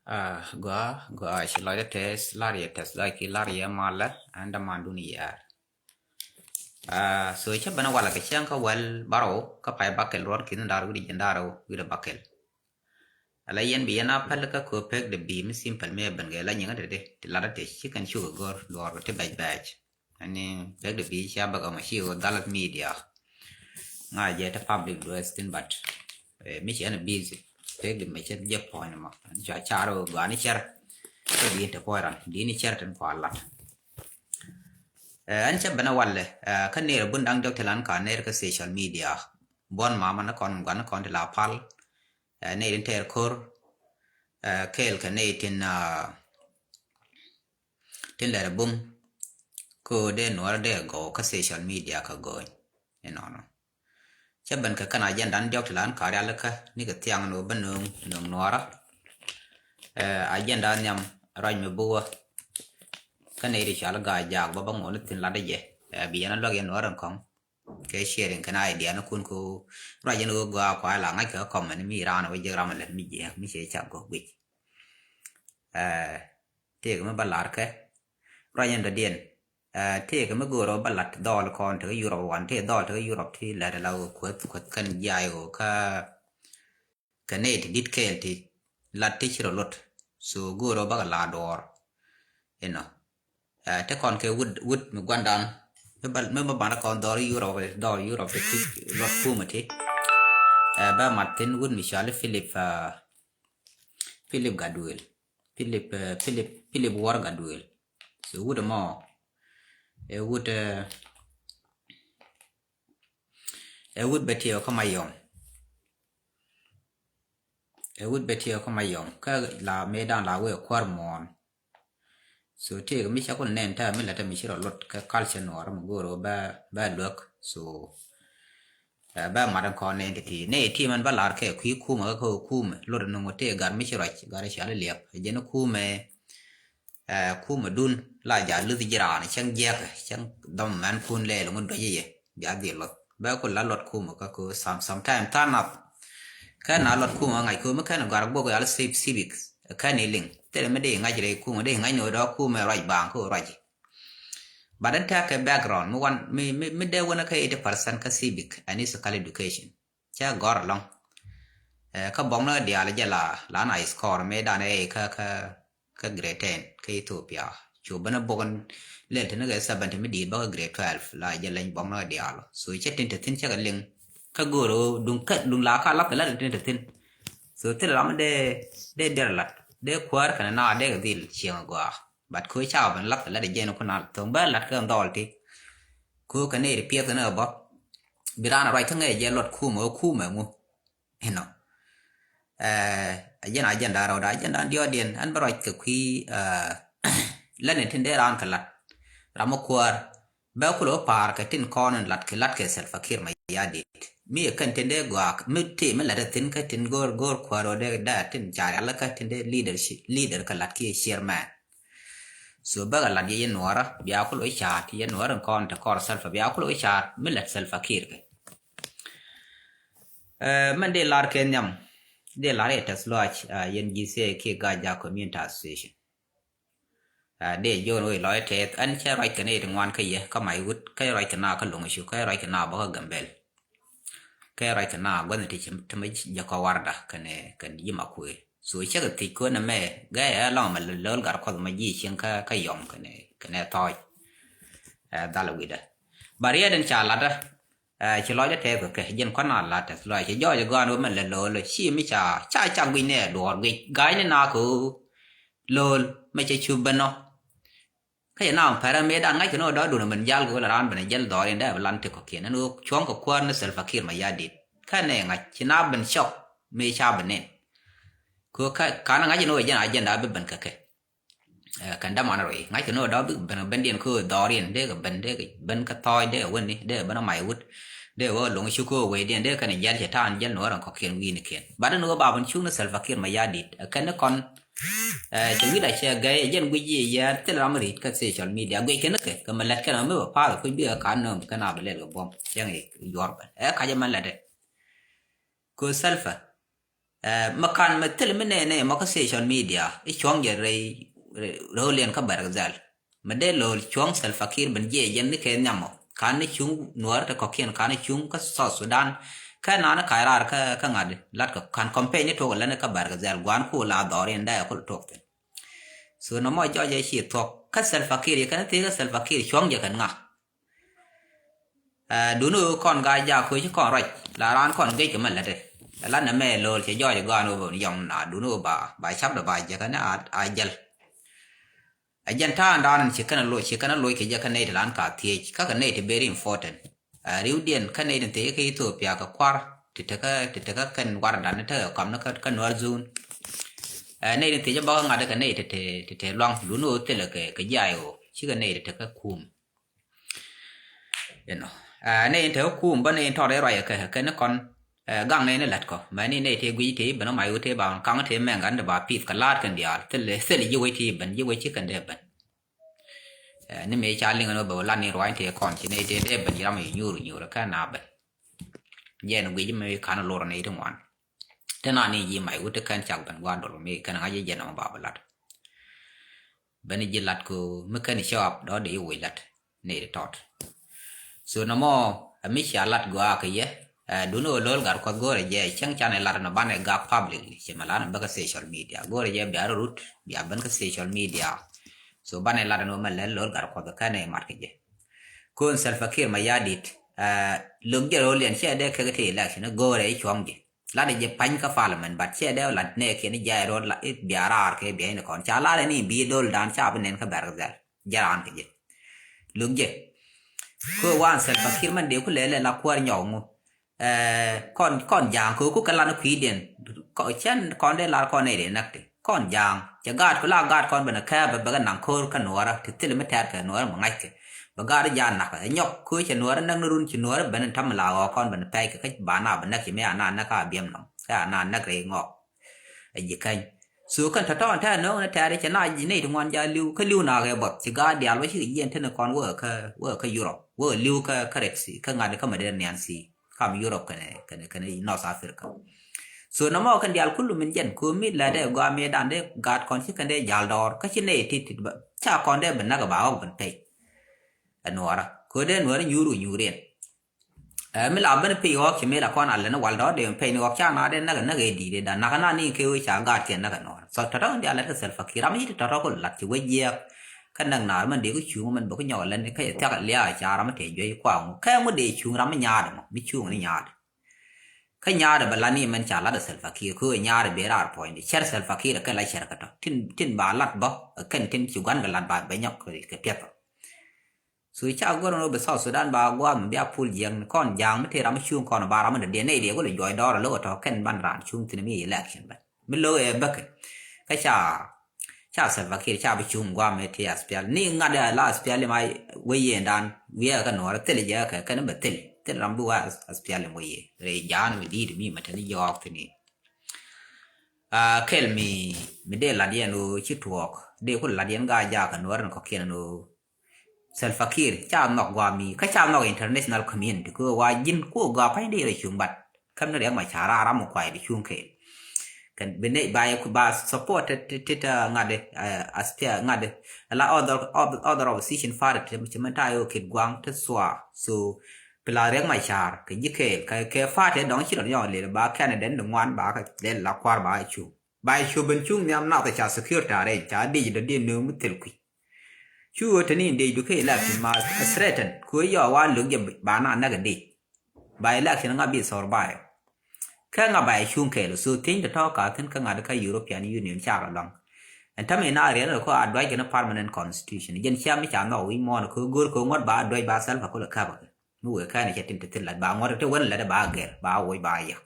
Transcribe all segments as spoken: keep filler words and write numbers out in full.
Ah, gua, gua ci lɔcdä tɛth, lar yɛ tɛth lɔc ki lar yɛ malä, ɛn dämandun yɛɛr. Ah, so cä ben walɛ kɛ cäŋ kä wäl bärɔw kä pay bakɛl ruɔt ki̱n da̱r wi̱cdɛ jiɛn da̱r wi̱cdɛ bakɛl. Ala yɛn bi yɛn a päl kä kɛ pek de bi mi simple mi ɛ ben kɛ la nyiŋä dede ti lat a ti ci kɛn cuk ɛ gör duɔr kɛ ti bɛc bɛc. Ani pek de bi cia bä gɔmɔ ci ɣöö dhal media. Ŋa jɛ te public address thin, but mi ci ɛn a busy. Pek de mɛ cɛ jɛ puɔ̱ny mɔ. Ani cua car ɣöö gɔaa ni cɛr. Kä bi in te puɔ̱ny ran di ni cɛr tin kua lat. Ɛn cɛ ben a walɛ kä ner bun daŋ jɔk ti lan ka ner kä social media. Buɔn mama ni kɔn guan ni kɔn ti la pal. Ner in tɛɛr kor kɛɛl kɛ ner tin tin lɛr bum ko dee nuɔrä dee gɔw kä social media kä gɔny. Inɔnɔ cä ben kɛ kɛn agenda ni diɔk ti lan ka rialikä ni kɛ thiaŋ ni wä bä nöŋ nöŋ nuɔrä. Agenda nhiam ruac mi buwä kä ner icual gaa jaak bä bä ŋuɔni thin latdä jɛ. Bi yɛn a luäk yɛn nuɔrä in kɔŋ kɛ sharing kɛn idea ni kun ko ruac in wä gɔaa kua la ŋa̱c kɛ comment mi raan wä jek ram lät mi jiɛk mi cɛ cak gɔk guic. Tëëk mi ba lar kɛ ruac in dɔ̱diɛn. Tëëk mi go̱o̱r wä ba lat dhɔl kɔn tekɛ Europe wan tëëk dhɔl tekɛ Europe ti lät la wä kuäth kuäth kɛn jiay wä kä kɛ nɛy ti di̱t kɛɛl ti lat ti ci rɔ lot. So go̱o̱r wä bakɛ la duɔɔr inɔ. Te kɔn kɛ wut wut mi guandan mi ba mi ba banɛ kɔn dhɔr Europe dhɔr Europe ti kuc luɔt kumɛ ti. Bɛ mat thin wut mi cɔali Philip Philip Gaduel. Philip Philip Philip War Gaduel. So wut mɔ ɛ wut ɛ wut bɛ tiɛ kä Mayɔm. Ɛ wut bɛ tiɛ kä Mayɔm kä la mëëdan la wee kuäär muɔ̱ɔ̱n. So tëëk mi ca kun nɛn tɛmɛ mi lät tɛmɛ ci rɔ lot kä culture nuɔɔr mi go̱o̱r bɛ bɛ luäk. So bɛ mat in kɔn nɛn ti ti nɛ ti mɛn bä lar kɛ kui̱ kumɛ kä kumɛ lot in ŋu tëëk gar mi ci ruac gar ci al liɛp jɛn kumɛ. Kumɛ dun la ja luth ji̱ raan cäŋ jiɛkɛ cäŋ dhɔm mɛn kun lɛɛl ŋu duec yɛ bia dhil luth bɛ ku la luɔt kumɛ kä ku sometime than nath. Kɛn na luɔt kumɛ ŋa̱c kumɛ kɛn gɔar guɔk yal civic kɛn i liŋ thilɛ mi dee ŋa̱c rɛy kumɛ dee ŋa̱c ni wä dɔ̱k kumɛ ruac baaŋ kä wä ruac. But in tɛk kɛ background mi wan mi mi mi dee wänä kä eighty percent kä civic and physical education. Cä gɔr lɔŋ kä bɔŋ ni diaal jɛ la la na score mi dan ɛ kä kä kä grade ten kä Ethiopia. Cu bänä bok in lɛl tini kɛ seventy mi diit bä kä grade twelve la jɛ leny bɔŋ ni diaal. So cɛ tin te thin cɛ kɛ liŋ kä go̱o̱r duŋ kä duŋ la ka lap kɛ lat tin te thin. So thil ram dee dee diɛr lat dee kuäär kɛn na dee kɛ dhil cieŋ gɔaa. But ko ca ben lat kɛ lat jɛ ni kuna thoŋ bä lat kɛ dhɔl ti. Ko kɛ ni ri piɛth ni bä bi ran ruac kä ŋɛ jɛ luɔt kumɛ wä kumɛ ŋu. Inɔ. Ɛ jɛn agenda rɛwda agenda diɔt diɛn ɛn bä ruac kɛ kui̱. Lɛn in tin dee raan kɛ lat ram mi kuäär bɛ kulɛ wä pa̱a̱r kɛ tin kɔn in lat kɛ lat kɛ Salva Kiir Mayardit mi ɛ kɛn tin dee gɔaa mi ti mi lat ɛ thin kä tin go̱o̱r go̱o̱r kuäär wä dee dee tin ca rial kä tin dee leadership leader kɛ lat kiɛ chairman. So bäkɛ lat yɛ yɛ nuɔrä bia kulɛ wä ca̱a̱t yɛ nuɔrä in kɔn te kɔr Salva bia kulɛ wä ca̱a̱t mi lat Salva Kiir kɛ. Mɛn dee lar kɛ nhiam dee lar yɛ tɛth lɔac yɛn ji̱ thiee kiɛ Gaa Jaak Community Association. Dee jo̱o̱n wec lɔc tɛth ɛn cä ruac kɛ nɛy ti ŋuan kä yɛ kä mac wut kä ruac kɛ na kä loŋ cu kä ruac kɛ na bä kä Gambel. Kä ruac kɛ na gua̱th ti ci ti mɛ jɛ kɔ warda kɛnɛ kɛn ji̱ ma kuëë. So cä kɛ thiec kuën ɛmɛ gɛy ɛ lɔŋ mɛ lo̱l gat kuɔth mɛ ji̱ cieŋ kä kä yɔm kɛnɛ kɛnɛ thɔɔc. Ɛ dhal wi̱dɛ ba riɛt ɛn ca latdä. Ci lɔcdä tɛth kɛ kɛ jɛn kuan a lat tɛth lɔc ci jɔɔc gɔaan wä mɛ lɛ lo̱l ci mi ca ca ca guic nɛ duɔɔr guic ga̱a̱c ni na kɛ ɣöö lo̱l mɛ cɛ cup ben nɔ. Kä yɛ na pɛrɛ mëë dan ŋa̱c kɛ ni wä dɔ̱ dun ben jal kɛ wä la raan ben jɛl dhɔr in dee bi lan ti kɔ̱kiɛn ɛn wä cuɔ̱ŋ kɛ kuäär ni Salva Kiir Mayardit. Kä nɛ ŋa̱c ci na ben cɔk mëë ca ben nin. Kɛ wä kä kan ŋa̱c ni wä jɛn agenda bi ben kɛ kɛ. Kɛn däman rɔy ŋa̱ckɛ ni wä dɔ̱ bik ben kɛ bendiɛn kä dhɔriɛn dee kɛ ben dee kɛ ben kä thɔɔc dee kɛ wen ni dee kɛ ben kä mac wut. Dee kɛ wä loŋ cuk kä wecdiɛn dee kɛn jiɛl cɛ ta̱a̱n jiɛl ni wä rɛn kɔ̱kiɛn wi̱i̱nikiɛn bat ni wä ba ben cuk ni Salva Kiir Mayardit ɛ kɛn ni kɔn. Cɛ wi̱cda cɛ gɛy ɛ jɛn guic yiëë yɛɛr thil ram ri̱t kä social media guic kɛn ni kɛ kɛ mɛ lät kɛn ɔ mi bɛ pa̱a̱th ɛ kuc bikɛ ka̱n nööm kɛn a bɛ lɛl kɛ buɔ̱m cäŋ i̱ yuɔr ben ɛ kac ɛmɛn lɛtdɛ. Kɛ Salva Mɛ kan mɛ thil mi nɛy nɛy mɔ kä social media i̱ cuɔ̱ŋ jɛ rɛy rɛy rɛy liɛn kä Bargazal. Mɛ dee lo̱l cuɔ̱ŋ Salva Kiir ben jiɛc jɛn ni kɛ nhiamɔ kan ni cuŋ Nuɔɔr te kɔ̱kiɛn kan ni cuŋ kä South Sudan. Kä naan ni kac raar kä kä ŋa̱t lat kɛ kan campaign ni tuɔk lɛn kä Bargazal guan ku la dhɔr in dee kul tuɔk thin. So nɔmɔ jɔc jɛ ci thuɔk kä Salva Kiir yɛ kɛn thik kä Salva Kiir cuɔ̱ŋ jɛ kɛn ŋa. Duni kɔn gaa jak koci kɔn ruac la raan kɔn gec kɛ mɛ lät. Ɛ la nɛ mɛ lo̱l cɛ jɔɔc ɛ gɔaa ni wä bä ni yɔŋ na duni wä ba ba cap dɔ ba jɛ kɛn a jäl. Ɛ jɛn ta̱a̱ da̱a̱n ci kɛn loc ci kɛn loc kɛ jɛ kɛ nɛy ti lan ka thiec kä kɛ nɛy ti very important. Riwdiɛn kä nɛy ti thiec kä Ethiopia kɛ kuar ti tekä ti tekä kɛn wardan ni tekɛ kɔm ni kä Nuer zone. Nɛy ti thiec bä kä ŋa̱t kɛ nɛy ti te ti te luaŋ duni wä thilɛ kɛ kɛ jiay wä cikɛ nɛy ti tekä kum. Inɔ nɛ in te kum bä nɛ in tɔt in ruac kɛ kɛ ni kɔn. Gaŋ nɛ ni lät kɔ mɛ ni nɛ te guic te ben ma yu te ba kaŋ te mɛ ŋan te ba pith kɛ laat kɛn diaal thil thil ji wec te ben ji wec ci kɛn dee ben. Ni mɛ ca liŋ ni bɛ lan ni ruac te kɔn ci nɛ te dee ben ji ram yi nyuur nyuur kɛ na ben. Jɛn guic mɛ kan lor ni ti ŋuan. Te na ni ji ma yu te kɛn cak ben gua dol mi kɛn ŋa ji jɛn ma ba bɛ lat. Beni ji̱ lat ku mi keni cɔap dɔ̱di̱ i̱ wi̱i̱ lat ni ri tɔt. So nɔmɔ ɛ mi cia lat gɔaa kɛ yɛ. Duni ɣöö lo̱l gat kuɔth go̱o̱rɛ jɛ cäŋ canɛ lat nɔ banɛ gak publicly cɛ mɛ lat nɔ bä kä social media go̱o̱rɛ jɛ bia rɔ rut bia ben kä social media. So banɛ lat nɔ mɛ lɛl lo̱l gat kuɔth kɛnɛ mat kɛ jɛ. Ko̱n Salva Kiir Mayardit lök jɛ ro̱l yɛn cɛ dee kɛk ti election go̱o̱rɛ i̱ cuɔ̱ŋ jɛ. Lat jɛ pa̱ny kä parliament but cɛ dee lat nɛ kiɛn jay ro̱l la it bia raar kɛ bia in kɔn ca lar ni bi dol dan ca bi nen kä Bargazal. Jɛ raan kɛ jɛ luk jɛ. Kö wan Salva Kiir man dee ku lɛlɛ la kuäär nyɔk ŋu. Kɔn kɔn ja̱a̱ŋ kö ku kɛ lan kui̱diɛn cɛn kɔn dee lar kɔn nɛ dee näk ti kɔn ja̱a̱ŋ cɛ gaat ku la gaat kɔn ben kɛ bɛ bɛ kɛ naŋ ko̱r kä Nuɔrä ti thil mi tɛɛr kɛ Nuɔrä mi ŋa̱ckɛ. Bɛ gaat ja̱a̱ŋ nakä ɛ nyɔk kö cɛ Nuɔrä näk ni run ci Nuɔrä ben tam la ɣɔɔ kɔn ben pɛc kɛ kä ba na bɛ näk ci mi a na näk a biɛm nɔm kä a na näk rɛy ŋɔk. Ɛ ji̱ käny. So kɛn tɔ̱tɔ̱ ɛn tɛ̈ no̱o̱ŋ ni tɛ̈ri cɛ na ji̱ nɛy ti ŋuan ja li̱w kä li̱w na kɛ buɔth ci gaat diaal wä cikɛ jiɛn teni kɔn wä kä wä kä Europe wä li̱w kä kä Red Sea kä ŋa̱t kä Mediterranean Sea kam Europe kɛnɛ kɛnɛ kɛnɛ North Africa. So nɔmɔ kɛn diaal kulu min jɛn ko mi lɛ dee gɔaa mi dan dee gaat kɔn ci kɛn dee jal dɔɔr kä ci nɛy ti ti ca kɔn dee bi näk ba ɣɔk bin pɛy. Ɛ Nuɔrä ko dee Nuɔrä nyuur wä nyuur yɛn. Ɛ mi la ben pi̱i̱ ɣɔk ci mi la kɔn a lɛn wal dɔ̱ dee pɛy ni ɣɔk ca na dee näk näk ɛ di̱i̱t ɛ dan näk na ni kɛ wee ca gaat kɛ näk ɛ Nuɔrä. So tɔ̱tɔ̱ in diaal lɛt kɛ Salva Kiir ram yi̱t tɔ̱tɔ̱ kul lat ci wee jiɛɛk. Kä näk naar mɛn dee kä cuŋ mɛn bä kä nyɔk lɛn kä thiak liaak ca ram tɛ juey kuaŋ kɛ ŋu dee cuŋ ram mi nyaat mɔ mi cuŋ ni nyaat. Kä nyaat bɛ lat ni mɛn ca lat ɛ Salva Kiir kä nyaat bɛ raar puɔ̱ny di cɛr Salva Kiir kɛ la cɛr kä tɔ tin tin ba lat bä kɛn tin ci gua̱n kɛ lat ba bɛ nyɔk kɛ piɛth. So ca gör ni wä bi South Sudan ba guam bia pul jiɛk ni kɔn ja̱a̱ŋ mi ti ram mi cuŋ kɔn ba ram mi dee nɛy dee wä lɛ juɔc dɔɔr a lo̱k a tɔ kɛn ban raan cuŋ thin mi election bɛ mi lo̱k ɛ bäkɛ. Kä ca ca Salva Kiir ca bi cuŋ guam mi ti S P L ni ŋa̱t a la S P L ma wee yeen dan wiee kä Nuɔrä thil jɛ kɛ kɛn bɛ thil thil ram bi wa S P L wee yeen rɛy ja̱a̱n mi di̱i̱t mi ma te ni jɔɔk thin ni. Kɛl mi mi dee lat yɛn ɣöö ci tuɔɔk dee ku lat yɛn gaa jaak kä Nuɔrä ni kɔ̱kiɛn ɣöö Salva Kiir ca nhɔk guami kä ca nhɔk international community kɛ wa ji̱n ku gua pa̱ny di rɛ cuŋ bat. Käm ni riɛk ma ca raa ram mi kuay di cuŋ kɛɛl. Kɛn bi ne ba yɛ ku ba support ti ti ti ŋa̱t di aspia ŋa̱t di la other other opposition party ti ci mɛn ta yɛ kit guaŋ ti sua. So pila riɛk ma car kɛ ji̱ kɛɛl kɛ kɛ party dɔŋ ci rɔ nyɔk lel ba Canada ni ŋuan ba kɛ lel la kuar ba cuŋ. Ba cuŋ ben cuŋ nhiam nath ca security arrange ca dic dɔ di nööŋ mi thil kui̱. Cu ɣöö te ni in dec du kä election ma threaten ku yɔ wa lök jɛ ba na näk in dec. Ba election ŋa bi survive. Kä ŋa ba cuŋ kɛɛl so thieny te tɔ̱ ka thi̱n kä ŋa̱t kä European Union cakɛ luaŋ. Ɛn täm in a riɛl ko a duac kɛn permanent constitution jɛn cia mi ca nhɔk wi̱c muɔ̱ɔ̱n ko go̱r ko ŋuɔ̱t ba duac ba Salva ko lɛ käp kɛ. Mi wëë kɛn cɛ tin te thil lat ba ŋuɔ̱t te wen lat ba gɛr ba woc ba yäk.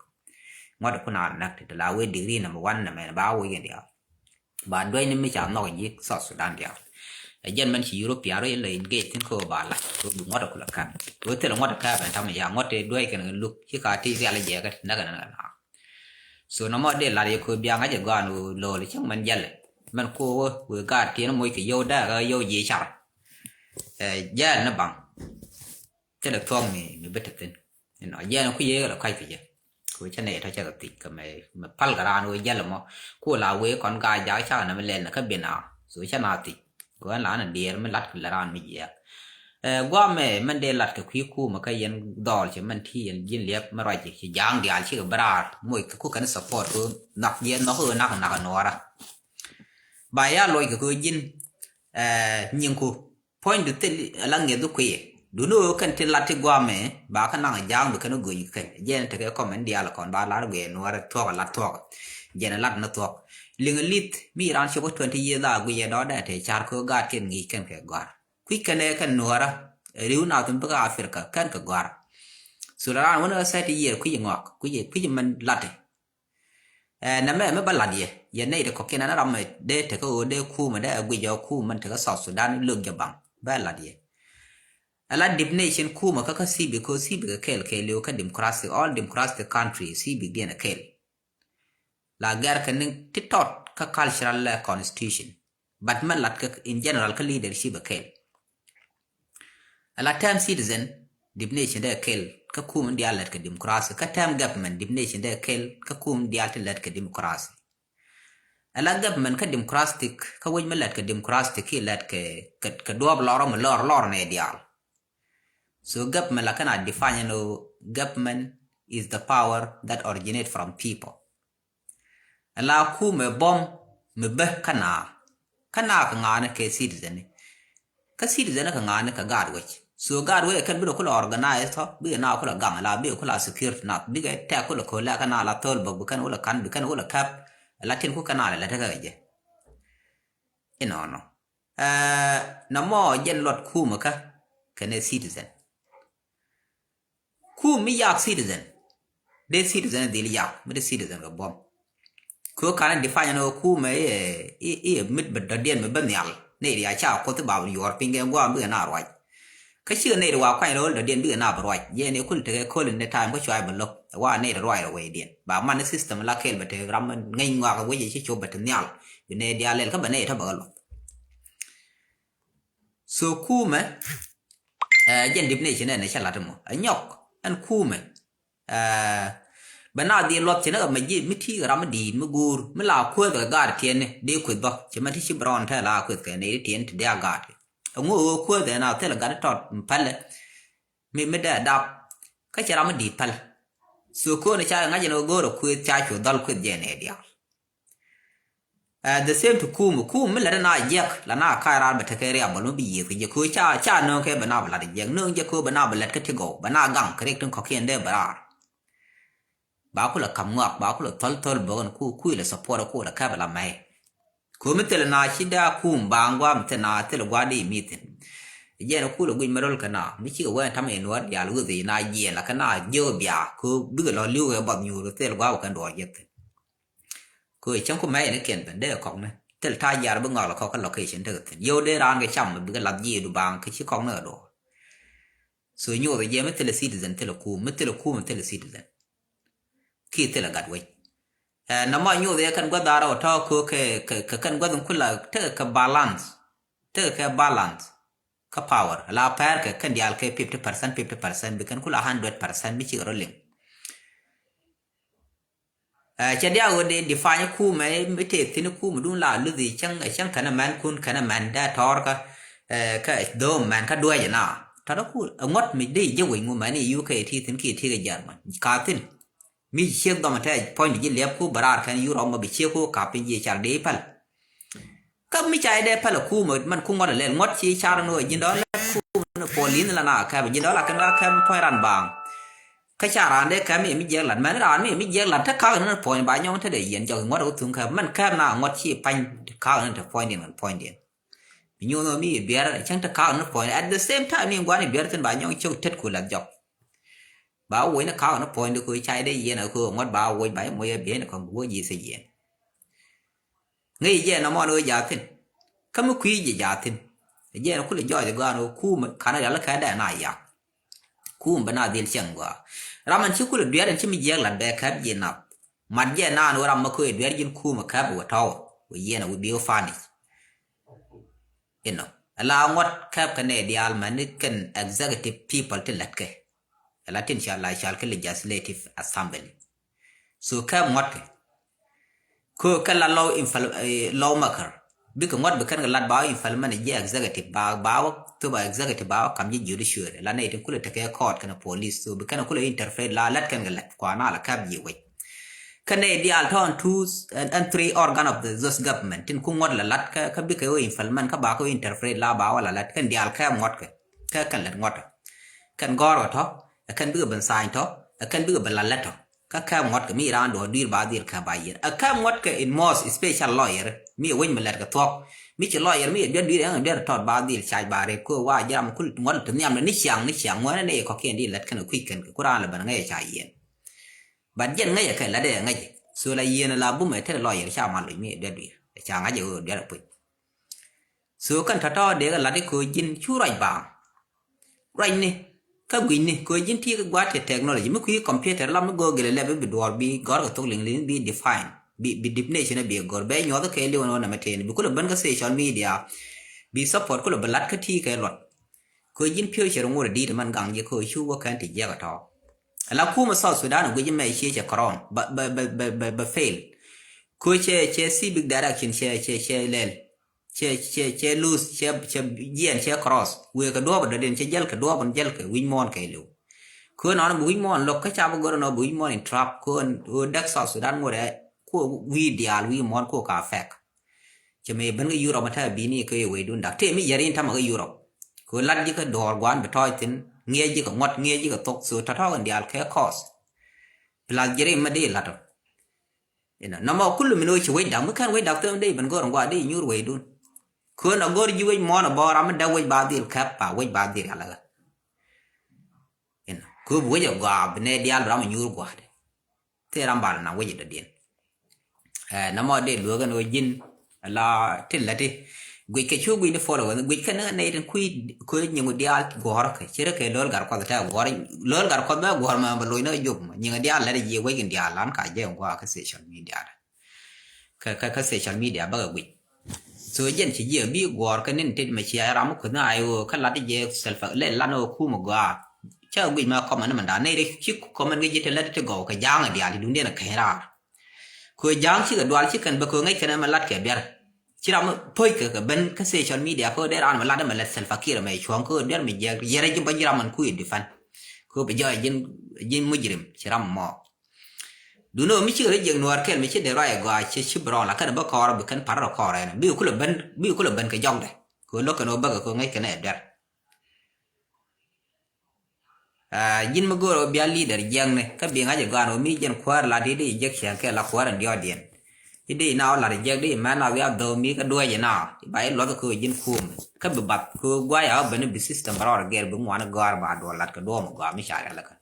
Ŋuɔ̱t kun a näk te te la wee degree number one nɛ mɛn ba woc kɛ diaal. Ba duec ni mi ca nhɔk ji̱ South Sudan diaal. Ɛ jɛn mɛn ci European rɔ in la in gec thin ko ba lac ko bi ŋuɔt ku la kap ko thil ŋuɔt kap ɛn tam ya ŋuɔt te duec kɛn luk ci ka ti rial jɛ kä ti näk ɛn la. So nɔmɔ dee lat yɛ ko biaŋ a jɛ gɔan wo lo̱l cäŋ mɛn jɛl mɛn ko wo wee gaat tiɛn moc kɛ yio̱w dee kä yio̱w ji̱ car. Ɛ jɛl ni baŋ. Thilɛ thuɔ̱k mi mi bi te thin. Inɔ jɛn ku yee kɛ lɛ kac kɛ jɛ. So cä nɛy tɔ cä kɛ thiec kɛ mɛ, mɛ pal kɛ raan wee jälɛ mɔ. Ku la wee kɔn gaa jak cakɛ nɛ mi lɛl nɛ kä biɛn a. So cä na thiec. Kɛ ɣän la nɛ diɛɛr mi lat kɛ lɛ raan mi jiɛɛk. Ɛ, guamɛ mɛn dee lat kɛ kui̱ kumɛ kä yɛn dhɔɔl cɛ mɛn ti yɛn ji̱n liɛp mi ruac ci ja̱a̱ŋ diaal cikɛ bi raar. Moc kɛ ku kɛn support kɛ nhɔk yɛn nhɔk kɛ nak nak nuɔɔra. Ba ya luɔc kɛ kɛ ji̱n, ɛ, nyiŋku. Puɔ̱nydu thil ala ŋiɛth bi kui̱. Duni ɣöö kɛn ti lat ti guamɛ ba kä naŋ ja̱a̱ŋ bi kɛn go̱ny kɛ kɛn. Jɛn tekɛ kɔmɛn diaal kɔn ba lar guiɛ nuɔrɛ thuɔk a lat thuɔk. Jɛn a lat ni thuɔk. Liŋ a lith mi ran cop kä twenty years a guiɛ dɔɔdɛ te car kɛ ɣöö gaat kɛn ŋi̱i̱c kɛn kɛ gɔ̱a̱r. Kui̱ kɛn ɛ kɛn nuɔrä. Riw nath mi bikɛ Africa kɛn kɛ gɔ̱a̱r. Thul ran wän ɣä thirty year kui̱ ŋɔak kui̱ kui̱ mɛn lati. Ɛ, nɛmɛ mi bä la̱t yɛ yɛ nɛy ti kɔ̱kiɛn ɛn ram mi dee tekä ɣöö dee kumɛ dee ɛ guic ɛ kumɛ min tekä South Sudan lök jɛ baŋ bä la̱t yɛ. Ɛ la dip nation kumɛ kä kä thibi kɛ thibi kɛ kɛɛl kɛɛliw kä democratic, all democratic country thibi giɛn ɛ kɛɛl. La gɛr kɛ ni ti tɔt kä cultural, ɛ, constitution. But mɛn la̱t kɛ in general kä leadership ɛ kɛɛl. Ala term citizen dip nation dee kɛl kä kum in dial lät kɛ democracy kä term government dip nation dee kɛl kä kum in dial ti lät kɛ democracy. Ala government kä democratic kä wec mi lät kɛ democratic ki lät kɛ kɛ duɔp lɔrɔ mi lɔr lɔr nɛ dial. So government la kɛn a define no government is the power that originate from people. Ala kumɛ bom mi bä kä naa kä naa kɛ ŋaani kɛ citizen ni kä citizen ni kɛ ŋaani kɛ gaat wec. So gaat wec kɛn bikɛ kulɛ organize tɔ bikɛ naa kulɛ gaŋ ala bikɛ kulɛ security nath bikɛ tɛk kulɛ ko̱l lɛ kɛ naa la thol bok bi kɛn kulɛ kan bi kɛn kulɛ kɛp. Ala tin ku kɛ naa lɛ lɛ tekɛ kɛ jɛ. Inɔnɔ, ɛ, na mɔ jɛn luɔt kumɛ kä kɛnɛ citizen. Kum mi yak citizen dee citizen dhil yak mi dee citizen kɛ buɔm. Kɛ ɣöö kanɛ define ni ɣöö kumɛ i̱ i̱ mit bɛ dɔ̱diɛn mi bä nhial ni ria ca kuoth i̱ ba yuɔr piny kɛ guam bikɛ na ruac. Kä cikɛ nɛy ti wa kuany rɔl dɔ̱diɛn bikɛ na bɛ ruac yɛn i̱ kul tekɛ köl in dee time kä cuay bɛ lo̱k ɛ wa nɛy ti ruac rɛ wecdiɛn ba man ni system la kɛl bɛ te ram ŋäc ŋuak wec i̱ ci cop bɛ te nhial. Bi nɛy diaal lɛl kä bɛ nɛy tɔ bɛ kɛ lo̱k. So kumɛ, ɛ, jɛn dip nɛ ci nɛn ɛ cɛ lat mɔ ɛ nyɔk ɛn kumɛ. Ɛ, bɛ na dhil luɔth ci nɛ kɛ mɛ ji̱ mi ti kɛ ram mi di̱i̱t mi guur mi la kuäth kɛ gaat tiɛn ni dee kueth bä ci mɛ ti ci brɔn tɛ la kueth kɛ ni tiɛn ti dee a gaat. Ɛŋu ɛ kuäth ɛ na thil gat tɔt pälɛ mi mi dee dap. Kä ci ram mi di̱i̱t pälɛ. So ko̱n ca ŋa̱c ɛn ɣöö go̱o̱r ɛ kueth ca cu dhɔl kueth jɛ nɛ diaal. At the same to kum kum mi lɛt na jiɛk la na ka̱a̱c raar bɛ tekɛ riabɔl mi bi yiëth kɛ jɛ ko̱ ca ca nööŋ kɛ bɛ na bɛ lat jiɛk nööŋ jɛ ko̱ bɛ na bɛ lɛt kä ti gɔw bɛ na gaŋ kɛ riɛk tin kɔ̱kiɛn dee bɛ raar. Ba kulɛ ka̱m ŋɔak ba kulɛ thɔl thɔl bökɛn ku kuilɛ support kulɛ kɛpɛ la mɛy. Ko̱ mi thilɛ na ci daa kum ba ŋuam thil na thilɛ gua̱a̱r di mi thin. Jɛn kulɛ guic mi rol kɛ na mi cikɛ wee tam in wä diaal wi̱i̱ na jiɛn la kɛ na jiök bia ko̱ bikɛ lɔ li̱w kɛ bɔth nyuur thil gua̱a̱r kɛn duɔɔr jiɛk thin. Kɛ cäŋ ku mɛy ni kiɛn ben dee kɔk ni thil ta̱a̱ jiar bi ŋɔk la kɔk kä location tekɛ thin yio̱w dee raan kɛ cam bikɛ lath jiidu baaŋ kɛ ci kɔk ni kɛ duɔɔr. So nyoth jɛ mi thilɛ citizen thilɛ kum mi thilɛ kum thilɛ citizen. Ki thilɛ gat wec. Ɛ, na ma nyoth yɛ kɛn guath da̱rä wä tɔ̱ kɛ kɛ kɛ kɛn guath in kula tekɛ kɛ balance. Tekɛ kɛ balance. Kä power la pɛr kɛ kɛn diaal kɛ fifty percent fifty percent bi kɛn kula hundred percent mi cikɛ rɔ liŋ. Ɛ, cɛ diak ɣöö dee define kumɛ mi tëë thi̱n kumɛ duŋ la luthi cäŋ cäŋ kɛnɛ mɛn kun kɛnɛ mɛn dee tɔɔr kä. Ɛ, kä dhöö mɛn kä duɛɛc na tɔ̱tɔ ku ɛ ŋuɔ̱t mi dee ji̱ wec ŋu mɛn i̱ U K ti thi̱n kiɛ ti kɛ German ka thi̱n. Mi ciek dhɔmɛ tɛ puɔ̱ny di ji̱ liɛp ku bɛ raar kɛn Europe mɔ bi ciek ku kap piny ji̱ car dee päl. Kä mi ca idɛ pälɛ kumä man ku ŋuɔt ilɛl ŋuɔt ci car ni wä ji̱n dɔ̱ lät kumä ni puɔl in la na kɛp ji̱n dɔ̱ la kɛn la kɛp puɔ̱ny ran baaŋ. Kä ca raan dee kɛp mi mi jiɛk lat mɛn raan mi mi jiɛk lat te kak ni puɔ̱ny ba nyɔŋ te dee yɛn jɔk ŋuɔt wä thuŋ kɛp mɛn kɛp na ŋuɔt ci pany kak ni te puɔ̱ny diɛn kɛn puɔ̱ny diɛn. Mi nyuɔn wä mi biɛr cäŋ te kak ni puɔ̱ny at the same time ni ŋuani biɛr thin ba nyɔŋ cok tet ku lat jɔk. Ba woc ni kak ni puɔ̱ny di ku ca idɛ yɛn a ku ŋuɔt ba woc ba imuc a biɛn kɔn bi woc yi thec yɛn. Ŋäc jɛ nɔmɔ ni wee jathin. Kä mi kui̱ jɛ jathin. Jɛ ni kulɛ jɔɔc gɔaa ni wee kumɛ kanɛ rial kɛ dɛ na yak. Kumɛ bɛ na dhil cɛŋ gɔaa. Ram ɛn ci kulɛ duɛɛr ɛn ci mi jiɛk lat bɛ kɛp ji̱ nath. Mat jɛ naan wee ram mi ko̱ i̱ duɛɛr ji̱n kumɛ kɛp wee tɔw wee yɛn a wee bi wee fanic. Inɔ ala ŋuɔt kɛp kɛ nɛ diaal mɛn ni kɛn executive people ti lät kɛ. Ala tin cal la cal kɛ legislative assembly. So kɛ ŋuɔ̱t kɛ. Kɛ kɛ la law infal-, eh, lawmaker. Bikɛ ŋuɔ̱t bi kɛn kɛ lat ba wä implement ji̱ executive ba, ba wä thop a executive ba wä kam ji̱ judiciary. La nɛy tin kulɛ tekɛ court kɛnɛ police. So bi kɛn kulɛ interfere la lat kɛn kɛ lat kua na la kap ji̱ wec. Kɛn nɛy diaal tɔn two and, and three organ of the, those government. Tin ku ŋuɔ̱t la lat kä, kä bikɛ wä implement kä ba kɛ wä interfere la ba wä la lat kɛn diaal kɛ ŋuɔ̱t kɛ. Kä kɛn lät ŋuɔ̱t tɔ. Kɛn gɔ̱r kɛ tɔ, ɛ kɛn bikɛ ben sign tɔ, ɛ kɛn bikɛ ben la lät tɔ. Kä kɛn ŋuɔ̱t kɛ mi raan duɔ̱ɔ̱r dui̱r ba dhil kɛ ba yier. Ɛ kɛn ŋuɔ̱t kɛ in most special lawyer, mi ɛ wec mi lɛt kɛ thuɔ̱k. Mi ci lawyer mi ɛ duer dui̱r ɛn duer tɔt ba dhil cac ba rep kɛ wa jɛ ram kul ŋuɔ̱t ti nhiam ni ciaŋ ni ciaŋ ŋuɔ̱n ni kɔ̱kiɛn di lɛt kɛn kui̱c kɛn kɛ ku raan lɛ ben ŋäc ɛ ca yiɛn. But jɛn ŋäc ɛ kɛ lɛt ɛ ŋäc ɛ. So la yiɛn la bum ɛ te lawyer ca mal loc mi ɛ duer dui̱r. Ɛ ca ŋa̱c ɛ ɣöö duer ɛ puc. So kɛn tɔ̱tɔ̱ dee kɛ lat i̱ köö ji̱n cu ruac baaŋ. Ruacni kä gui̱cni köö ji̱n ti kɛ gua̱a̱th ti technology mi kui̱ computer la mi go̱o̱k gilɛ lɛp i̱ bi duɔ̱ɔ̱r bi gɔ̱r kɛ thok liŋ liŋ bi define bi, bi definition bi gɔ̱r bɛ nyuɔth kɛ liw ɛn ɣän ɛmɛ tëëni bi kulɛ ben kä social media. Bi support kulɛ bi lat kä ti kɛ luɔt. Köö ji̱n future ŋot ɛ di̱t ɛmɛn gaŋ ji̱ köö cu wä kɛn ti jiɛk ɛ tɔ̱. Ala kumɛ South Sudan ɛ guic ɛmɛ cië cɛ kɔrɔn bɛ, bɛ, bɛ, bɛ, bɛ, bɛ fail. Köö cɛ, cɛ civic direction cɛ, cɛ, cɛ lɛl. Cɛ, cɛ, cɛ lose, cɛ, cɛ jiɛn, cɛ cross. Wëë kɛ duɔ̱ɔ̱p dɔ̱diɛn, cɛ jäl kɛ duɔ̱ɔ̱p, jäl kɛ wi̱c muɔ̱ɔ̱n kɛ liw. Kön nɔn bi wi̱c muɔ̱ɔ̱n lo̱k, kä ca bi go̱r nɔ bi wi̱c muɔ̱ɔ̱n in trap, kön ɣöö däk South Sudan ŋot ɛ, ku wi̱i̱ diaal wi̱i̱ muɔ̱ɔ̱n ku ka affect. Cɛ mëë ben kä Europe, ma tɛ̈ bi ni kɛ wecdun dak. Tëë mi yɛr in tamɛ kä Europe. Kö lat ji̱ kä duɔ̱ɔ̱r gua̱a̱n bi tɔ̱ɔ̱c thi̱n, ŋiɛc ji̱ kɛ ŋuɔ̱t, ŋiɛc ji̱ kɛ thok, so tɔ̱tɔ̱ kɛn diaal kɛ cost. Plus ji̱ ri mi dee la̱t ɔ. Inɔ, nɔmɔ kullu min wec ci wec dak, mi kɛn wec dak thom dee ben go̱r ŋuɔ̱t dee nyuur wecdun. Kön a go̱r ji̱ wec muɔ̱ɔ̱n a bɔɔr ram mi dee wec ba dhil kɛp, pa wec ba dhil yalä kä. Inɔ, kö bi wec a gɔaa bi nɛ diaal bi ram a nyuur gua̱a̱dɛ. Thil ram bal na wec a dɔ̱diɛn. Ɛ, nɔmɔ dee lueek ɛn ɣöö ji̱n la tin läti. Guic kɛ cu guic ni followers, guic kɛn nɛy tin kui̱ kööc nyiŋu diaal guɔ̱ɔ̱r kɛ, ci rɛ kɛ lo̱l gar kuɔth tɛ guɔ̱ɔ̱r, lo̱l gar kuɔth bɛ guɔ̱ɔ̱r mɛ bɛ loc ni kɛ jop mɔ. Nyiŋu diaal lät jiɛ wec in diaal lan ka jɛ in gua̱a̱ kä social media dɛ. Kä, kä, kä social media bä kɛ guic. So jɛn ci jiɛ bi guɔ̱ɔ̱r kɛ nin tit mɛ cia ram mi kuth ni ay ɣöö kä lat jɛ self lɛ lan ɣöö kumɛ gɔaa. Cä guic mɛ comment ni mɛ dan nɛy ri ci comment kɛ ji̱ ti lät ti gɔw kɛ ja̱a̱ŋ diaal ti duŋdiɛn kɛ raar. Kö ja̱a̱ŋ cikɛ dual ci kɛn bä kö ŋäc kɛn ɛmɛ lat kɛ biɛr. Ci ram päc kɛ kɛ ben kä social media kö dee raan mɛ lat ɛmɛ lät Salva Kiir mɛ cuɔ̱ŋ kö dee raan mɛ jiɛk yɛrɛ ji̱ bä ji̱ ram mɛn kui̱ defend. Kö bɛ jɔɔc ji̱n, ji̱n mujrim ci ram mɔ. Duno mi cikɛ rɔ jiɛk nuɔɔr kɛl mi ci dee ruac ɛ gɔaa ci, ci bi rɔɔn la kɛn bä kɔɔr bi kɛn parɛ rɔ kɔɔr ɛn. Bikɛ kulɛ ben, bikɛ kulɛ ben kɛ jɔkdɛ. Kö lo̱k kɛn ɣöö bäkɛ kö ŋäc kɛn ɛ biɛr. Aa, ji̱n mi go̱o̱r ɣöö bia leader jiɛkni kä bi ŋa̱c ɛ gɔaa ni ɣöö mi jɛn kuäär la di di jiɛk ciɛŋ kɛ la kuäär in diɔɔdiɛn. Di di na ɣöö lat jiɛk di mɛn na wiaa dhɔw mi kä duäc ina ba i̱ luɔth kɛ ɣöö ji̱n kuum kä bi bath kɛ ɣöö gua̱c a ɣöö ben bi system ba rɔɔd gɛr bi ŋuan gɔ̱a̱r ba duɔl lat kɛ duɔ̱ɔ̱m gɔaa mi ca rial kä.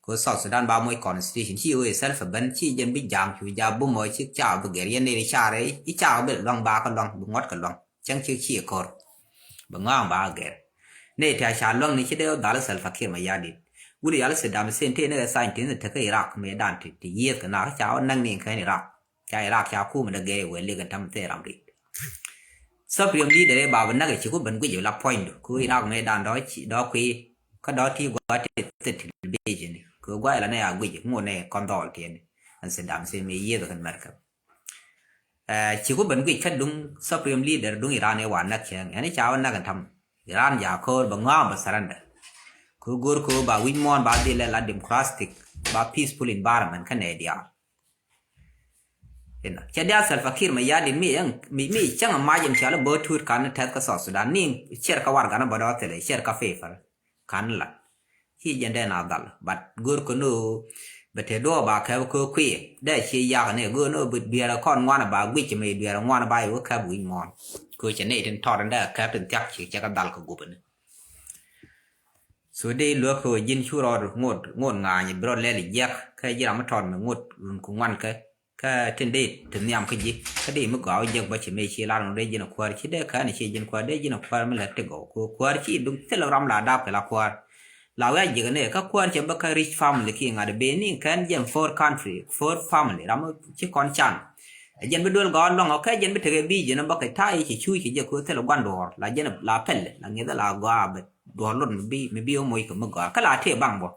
Kɛ ɣöö South Sudan ba moc constitution ci ɣöö itself ben ci jɛn bi ja̱a̱ŋ cu ja̱a̱ŋ bumɔ ci ca bi gɛr yɛn ni ri ca rɛ i̱ ca bi luaŋ ba kä luaŋ bi ŋuɔ̱t kɛ luaŋ. Cäŋ ci ci kɔr. Bɛ ŋɔaŋ ba gɛr. Ni ti a ca luäŋ ni ci dee dhal Salva Kiir Mayardit. Wuli yal Saddam Hussein ti ni kɛ scientist ni tekɛ Iraq mëë dan ti, ti yieth kɛ na ca wä näk ni kɛn Iraq. Ca Iraq ca kum dee gɛr wee lik tam thee ram rit. Supreme leader ɛ ba bi näk ci ku ben guic la puɔ̱nydu. Ku Iraq mëë dan dɔ ci, dɔ kui. Kä dɔ ti gua ti thit ti bi jini. Ku gua ila ni a guic ŋun ni kɔn dhɔl tiɛni. Ɛn Saddam Hussein mëë yieth kɛn America. Ɛ, ci ku ben guic kä duŋ supreme leader duŋ Iran ɛ wa näk cɛŋ. Ɛn i̱ ca wä näk ɛn tam. Iran ja ko̱o̱r bɛ ŋɔaŋ bɛ surrender. Kɛ go̱o̱r kɛ ba wi̱c muɔ̱ɔ̱n ba dhil ɛ la democratic, ba peaceful environment kä nɛy diaal. Inɔ. Cɛ diaal Salva Kiir Mayardit mi ɛŋ, mi, mi cäŋ a mac ɛn cɔal ɛ bä tuut kan tɛth kä South Sudan. Ni ciɛr kä warɛgakni bä dɔ̱ thilɛ, ciɛr kä paper. Kan lat. Ci jɛn dee na dhal. But go̱r kɛ ni ɣöö bɛ te duɔɔk ba kɛp kä kui̱. Dee ci yak ni go̱r ni ɣöö bi dueerä kɔn ŋuan ba guic mi dueerä ŋuan ba i̱ wä kɛp wi̱c muɔ̱ɔ̱n. Kɛ ɣöö cɛ ni tin tɔt in dee kɛp tin thiak ci cɛ kɛ dhal kɛ gup ni. So dee luäk kɛ ɣöö ji̱n cu rɔɔd ŋot, ŋot ŋa̱a̱ny bi rɔ lɛl jiɛk. Kä ji̱ ram mi tɔt mi ŋot run kɛ ŋuan kɛ. Kä tin dee ti nhiam kä ji̱ kä dee mi gɔaa wä jiäk bä ci mëë ci lar ŋun dee ji̱n a kuäär ci dee kään ci ji̱n kuäär dee ji̱n a kuäär mi lät ti gɔw kɛ kuäär ci duŋ thil ram la dap kɛ la kuäär. La wi̱i̱ a jiäk ni kä kuäär cɛ bä kä rich family ki ŋa̱t ben ni kään jɛn four country, four family ram ci kɔn can. Ɛ jɛn bi duel gɔaa luäŋ ɔ kɛ jɛn bi tekɛ bi ji̱n bä kɛ ta̱a̱ ci cuuc kɛ jɛ kɛ thil gua̱n duɔ̱ɔ̱r la jɛn la pɛl la ŋi̱th la gɔaa bɛ duɔ̱ɔ̱r lot mi bi, mi bi wä moc kɛ mi gɔaa kä la tëë baŋ bä.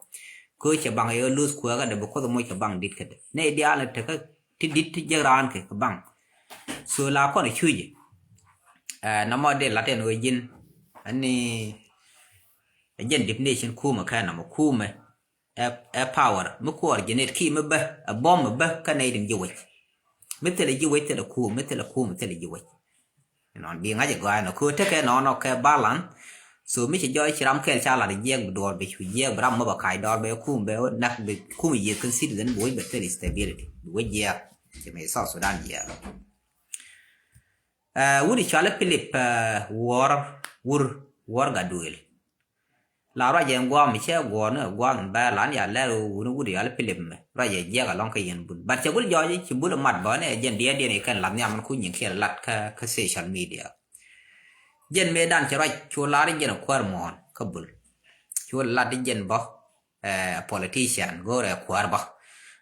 Kɛ ɣöö cɛ baŋ yɛ ɣä luth kuäär kädɛ bi Kuoth moc kɛ baŋ di̱t kädɛ. Nɛy diaal ni tekɛ ti di̱t ti jek raan kɛ kɛ baŋ. So la kɔn cuc. Ɛ, nɔmɔ dee lat ɛn ɣöö ji̱n ani ɛ jɛn definition kumɛ kɛ nɔmɔ kumɛ. Ɛ, ɛ power mi kuɔr ji̱n it ki mi bä ɛ bom mi bä kä nɛy tin ji̱ wec. Mi thilɛ ji̱ wec thilɛ kum, mi thilɛ kum thilɛ ji̱ wec. Nɔn bi ŋa̱c ɛ gɔaa ɛnɔ kɛ ɣöö tekɛ nɔnɔ kɛ balance. So mi ci jɔɔc ci ram kɛl ca lat jiɛk bi duɔɔr bi cu jiɛk bi ram mɔ bɛ kac dɔɔr bɛ kum bɛ nak bi kum yiëth kɛn citizen bi wec bɛ thil stability bi wec jiɛk. Ci mi South Sudan jiɛk. Ɛ, wut i̱ cual i̱ Philip, ɛ, Wuɔr, Wur, Wuɔr Gatduël. La ruacɛ ɛn guam cɛ guɔ̱ɔ̱r ni ɛ guam in bɛr lan ya lɛr wuni wut i̱ cual i̱ Philip mɛ ruacɛ jiɛk alɔŋ kä yɛn bul. But cɛ gul jɔɔc ci bul mat bä ni ɛ jɛn diɛn diɛn i̱ kɛn lat nhiam in ku nyin kiɛ lat kä, kä social media. Jɛn mëë dan cɛ ruac cu lar i̱ jɛn ɛ kuäär muɔ̱ɔ̱n kä bul. Cu lat i̱ jɛn bä ɛ politician go̱o̱rɛ kuäär bä.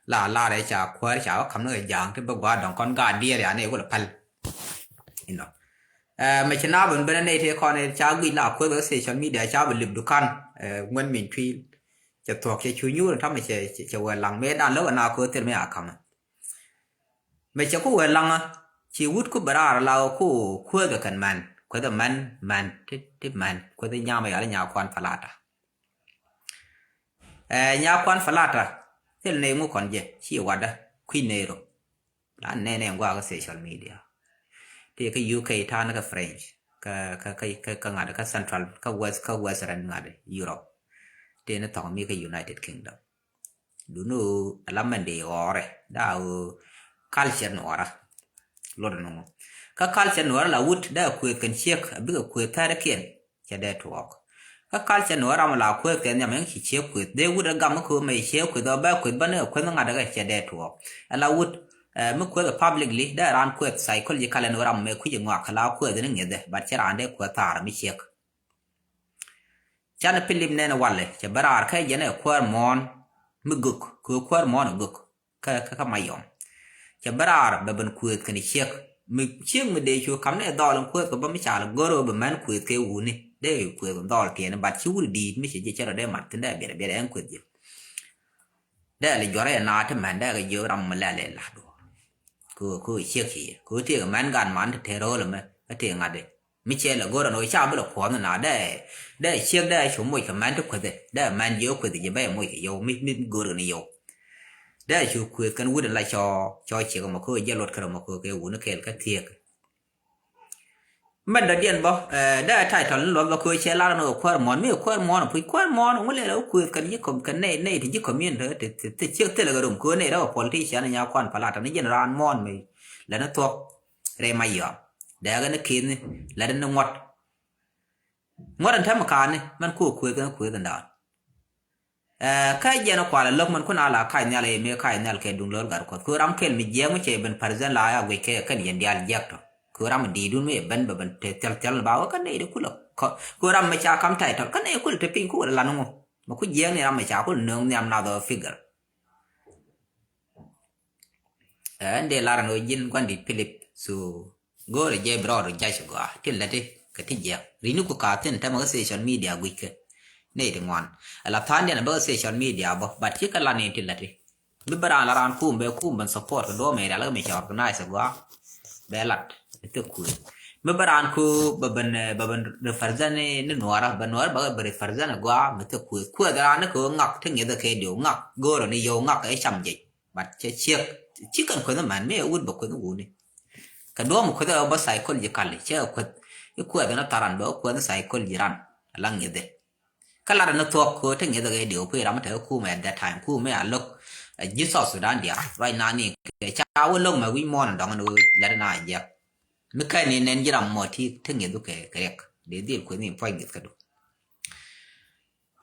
La lar ɛ ca kuäär ca wä ka̱m ni kɛ ja̱a̱ŋ ti bä gua̱a̱r dɔ̱ŋ kɔn gaat diɛɛr yani i̱ wä lɛ päl. Inɔ. Ɛ, mɛ ci na ben ben ni ti kɔn ca guic la kuäär bä social media ca bɛ lip dukan, ɛ, ŋuɛn min tuil. Cɛ thuɔ̱k cɛ cu nyuur tamɛ cɛ, cɛ, cɛ wɛ laŋ mëë dan lä wä na ko̱ thil mi a ka̱mɛ. Mɛ cɛ ku wee laŋä ci wut ku bɛ raar la ku kuäthɛ kɛn mɛn kuäthɛ mɛn mɛn ti ti mɛn kuäthɛ nyamɛ yal nya kuan palata. Ɛ, nya kuan palata thil nɛy ŋu kɔn jɛ ci wadä kui̱ nɛy ro. La nɛnɛ ŋuakä social media ti kä U K tan kä French kä kä kä kä ŋa̱t kä Central kä West kä Western ŋa̱t Europe. Ti ni thɔŋ mi kä United Kingdom. Duni ɣöö ala mɛn dee ɣɔɔrɛ da ɣöö culture nuɔɔrä. Luɔt ni ŋu kä culture nuɔɔrä la wut da kuëth kɛn ciek a bikɛ kuëth thɛɛrɛ kiɛn. Cɛ dee tuɔɔk kä culture nuɔɔrä ram la kuëth kɛn nyam yɛn ci ciek kuëth dee wut a gam kä mɛ ciek kuëth ɔ bɛ kuëth bä ni kuëth ŋa̱t dɛ kɛ cɛ dee tuɔɔk. Ala wut mi kuëth publicly dee raan kuëth psychological nuɔɔrä ram mɛ kui̱c ŋɔak la kuëth ni ŋi̱thɛ but cɛ raan dee kuëth thaar mi ciek. Canɛ Pilip nɛn walɛ cɛ bä raar kä jɛn ɛ kuäär muɔ̱ɔ̱n mi gök kɛ kuäär muɔ̱ɔ̱n ɛ gök kä kä kä Mayɔm. Cɛ bä raar bɛ ben kuëëth kɛn ciek mi ciek mi dee cu kam ni dhɔl in kuëëth kɛ bä mi cal go̱r ɣöö bɛ mɛn kuëëth kɛ wuni dee kuëëth in dhɔl tiɛɛni bat ci wut di̱i̱t mi cɛ ji̱ cɛ rɔ dee mat thin dee biɛt biɛt ɛn kuëëth ji̱. Dee li juɔrɛ na ti mɛn dee kɛ jiök ram mi lɛl in la duɔ̱ɔ̱r. Kɛ kɛ ciek ci yɛ kɛ tëëk mɛn gan man ti te ro̱o̱l mɛ kä tëëk ŋa̱t di. Mi cɛ lɛ go̱r ɛn ɣöö ca bi lɛ kuɔth ni na dee dee ciek dee cu moc kɛ mɛn ti kueth dee mɛn jiɛ kueth jiɛ bɛ moc kɛ yɔw mi mi go̱r kɛ ni yɔw. Dee cu kueth kɛn wut in la cɔ cɔ ciek mɔ kä jɛ luɔt kɛ rɛ mɔ kä kɛ wuni kɛɛl kä thiek. Mɛn dɔ̱diɛn bä dee title ni luɔth bä kä cɛ lar ɛn ɣöö kuäär muɔ̱ɔ̱n mi kuäär muɔ̱ɔ̱n puc kuäär muɔ̱ɔ̱n ŋu lɛ lɛ wä kueth kɛn ji̱ kɔm kɛn nɛy nɛy ti ji̱ community ti ti ciek thilɛ kɛ rom kä nɛy rɛ wä politician nya kuan palata ni jɛn raan muɔ̱ɔ̱n mi lɛ ni thuɔk. Rɛy Mayɔm dɛɛkɛ ni ki̱thni lätdɛ ni ŋuɔ̱t. Ŋuɔ̱t ɛn täämɛ ka̱a̱ni mɛn ko̱o̱k kuëëth kɛn kuëëth ɛn da̱a̱n. Ɛ kä jɛn kualɛ lo̱k mɛn kun a la ka̱c nhial ɛ mëë ka̱c nhial kɛ duŋ lo̱l gat kuɔth kɛ ram kɛl mi jiɛɛŋ mi cɛ ben pärthɛn la ya guic kɛ kɛn yɛn diaal jiɛk tɔ kɛ ram mi di̱i̱dun mi ɛ ben bɛ ben te thiɛl thiɛl ni ba wä kä nɛy di kulɛ kɛ ram mi ca kam ta̱y tɔl kä nɛy kulɛ te piny kulɛ lan ŋu. Mɛ ku jiɛɛŋ ni ram mi ca kulɛ nööŋ nhiam nath ɔ figure. Ɛn dee lar ɛn ɣöö ji̱n gua̱n di̱t Pilip so go̱o̱rɛ jɛ bi rɔɔd jac gɔaa tin lɛ ti kɛ ti jiɛk ri̱ni ku ka thin tämɛ kä social media gui̱ckɛ. Nɛy ti ŋuan ala tha̱a̱n diɛn a bä kä social media bä but ci kɛ lar ni tin lɛ ti. Bi bä raan la raan kum bɛ kum ben support kɛ duɔ̱ɔ̱p mɛ rial kä mi ca organize gɔaa. Bɛ lat mi thik kuëë mi bä raan ku bɛ ben bɛ ben represent ni nuɔra bɛ nuɔra bɛ bɛ represent gɔaa mi thik kuëë kuëë raan ni kɛ ŋak ti ŋi̱thɛ kɛ diw ŋak go̱o̱rɛ ni yɔw ŋak ɛ cam jec. But cɛ ciek ci kɛn kueth mɛn mi ɛ wut bɛ kueth wuni. Kɛ duɔ̱ɔ̱m kueth ɛ bä psychologically cɛ kueth i̱ kueth ni tharan bɛ kueth psychology ran la ŋi̱thɛ. Kä lat ni thuɔ̱k kɛ te ŋi̱thɛ kɛ diw kui̱ ram te kumɛ at that time kumɛ a lo̱k. Ji̱ South Sudan diaal right now ni kɛ ca wä lo̱k mɛ wi̱c muɔ̱ɔ̱n dɔ̱ŋ ni wä lat na jiɛk. Mi kɛn ni nɛn ji̱ ram mɔ ti te ŋi̱thu kɛ kɛ riɛk dee dhil kueth ni puɔ̱c ŋi̱th kä du.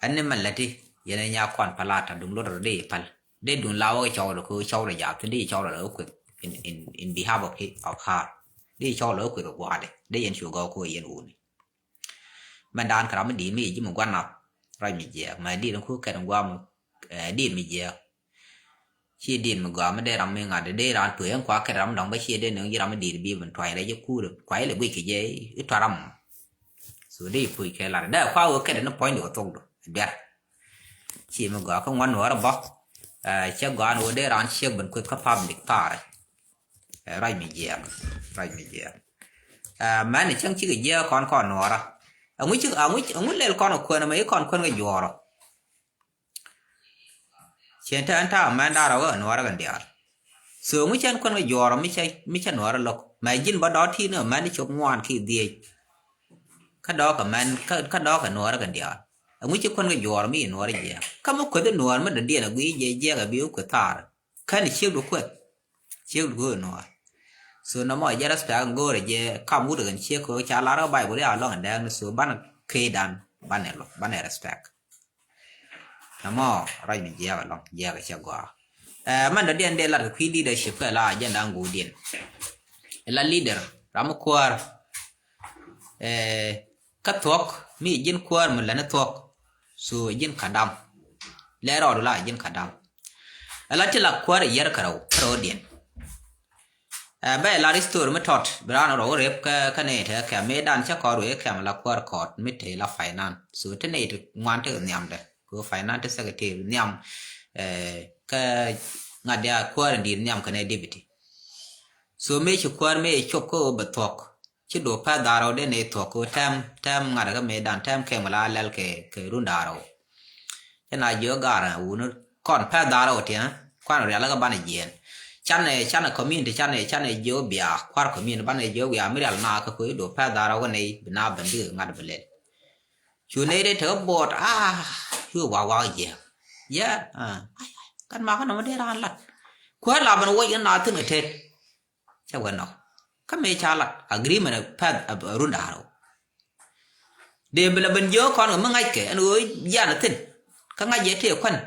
Ɛn ni mɛ lɛ ti yɛn ɛ nya kuan palata duŋ luɔt rɔ dee pal dee duŋ la wä cɔwdɛ kɛ cɔwdɛ jap thin dee cɔwdɛ lɛ wä kueth in in in behalf of he of her dee cɔwdɛ lɛ wä kueth kɛ gua̱a̱dɛ dee yɛn cu gɔw kɛ yɛn wuni. Mɛ daan kɛ ram mi di̱i̱t mi ji̱ mi gua̱n nath rɔy mi jiɛɛk mɛ di̱i̱t ni ku kɛn gua̱a̱m di̱i̱t mi jiɛɛk. Ci di̱i̱t mi gɔaa mi dee ram mi ŋa̱t dee ran tueŋ kua kɛt ram dɔ̱ŋ bä ci dee nöŋ ji̱ ram mi di̱i̱t bi ben tuany rɛc i̱ kuur kua ilɛ guic kɛ jɛ i̱ tuaram. So dee i̱ puc kɛ lar dee kua wee kɛt ni puɔ̱ny di wä thok du duer. Ci mi gɔaa kä ŋuan nuɔrä bä. Cɛ gɔaa ni wä dee raan ciek ben kueth kä public thaarɛ. Ruac mi jiɛɛk, ruac mi jiɛɛk. Mɛn cäŋ cikɛ jiɛɛk kɔn kɔn nuɔrä. Aŋu cik aŋu aŋu lɛl kɔn kuɛn mɛ i kɔn kuɛn kɛ juɔrɔ. Cien te ɛn ta̱a̱ mɛn da̱rä wä nuɔrä kɛ diaal. So ŋu cɛn kuɛn kɛ juɔrɔ mi cɛ mi cɛ nuɔrä lo̱k mɛ ji̱n bä dɔ̱ ti̱i̱n mɛn cop ŋuan ki dhiec. Kä dɔɔkɛ mɛn kä dɔɔkɛ nuɔrä kɛ diaal. Aŋu ci kuɛn kɛ juɔrɔ mi nuɔrä jiɛɛk kä mi kueth nuɔr mi dɔ̱diɛn a guiy jɛ jiɛɛk a bi wä kueth thaar. Kän ciek du kueth. Ciek du kueth nuɔr. So nɔmɔ jɛ respect go̱o̱rɛ jɛ kam wut kɛn ciek kɛ ca lar kä Bible ya lɔŋ dɛɛŋ ni so banɛ key dan banɛ lɔ banɛ respect. Nɔmɔ ruac mi jiɛk alɔŋ jiɛk cɛ gɔaa. Mɛn dɔ̱diɛn dee lat kɛ kui̱ leadership kɛ la agenda ŋuudiɛn. Ila leader ram mi kuäär. Kä thuɔ̱k mi ji̱n kuäär mi lätni thuɔ̱k. So ji̱n ka dam. Lɛ rɔɔdu la ji̱n ka dam. Ila ti la kuäär yɛr kärɔw kärɔwdiɛn. Bɛ lar history mi tɔt bi raan rɔw rep kä kä nɛy te kɛm mëë dan cä kɔɔr wee kɛm la kuäär kɔɔt mi te la finance. So te nɛy te ŋuan te nhiamdɛ kɛ finance te secretary nhiam. Kä ŋa̱t dia kuäär in di̱i̱t nhiam kɛnɛ deputy. So mëë ci kuäär mëë cop kä wä bɛ thuɔ̱k. Ci duɔ̱p pɛ̈th da̱ŋ rɛw den ɛ thuɔ̱k kɛ tɛm tɛm ŋa̱t kä mëë dan tɛm kɛm la lɛl kɛ kɛ run da̱ŋ rɛw. Cä na jiök ga̱r wuni kɔn pɛ̈th da̱ŋ rɛw tiɛn kuan rial kä banɛ jiɛn. Canɛ canɛ community canɛ canɛ jiök bia kuar community banɛ jiök bia mi rial na kä kui̱ duɔ̱p pɛ̈th da̱ŋ rɛw kä nɛy bi na ben bi ŋa̱t bi lɛl. Cu nɛy dee tekɛ buɔt a cu wak wak jiɛk. Yɛ kan makä nɔmɔ dee raan lat kuäär la ben wuɔc in na thi̱n kɛ tet. Cɛ wä nɔ kä mëë ca lat agreement pɛth run da̱ŋ rɛw. Dee bi la ben jiök kɔn kɛ mi ŋa̱ckɛ ɛn ɣöö jian a thi̱n. Kä ŋa̱c yɛ tëë kuän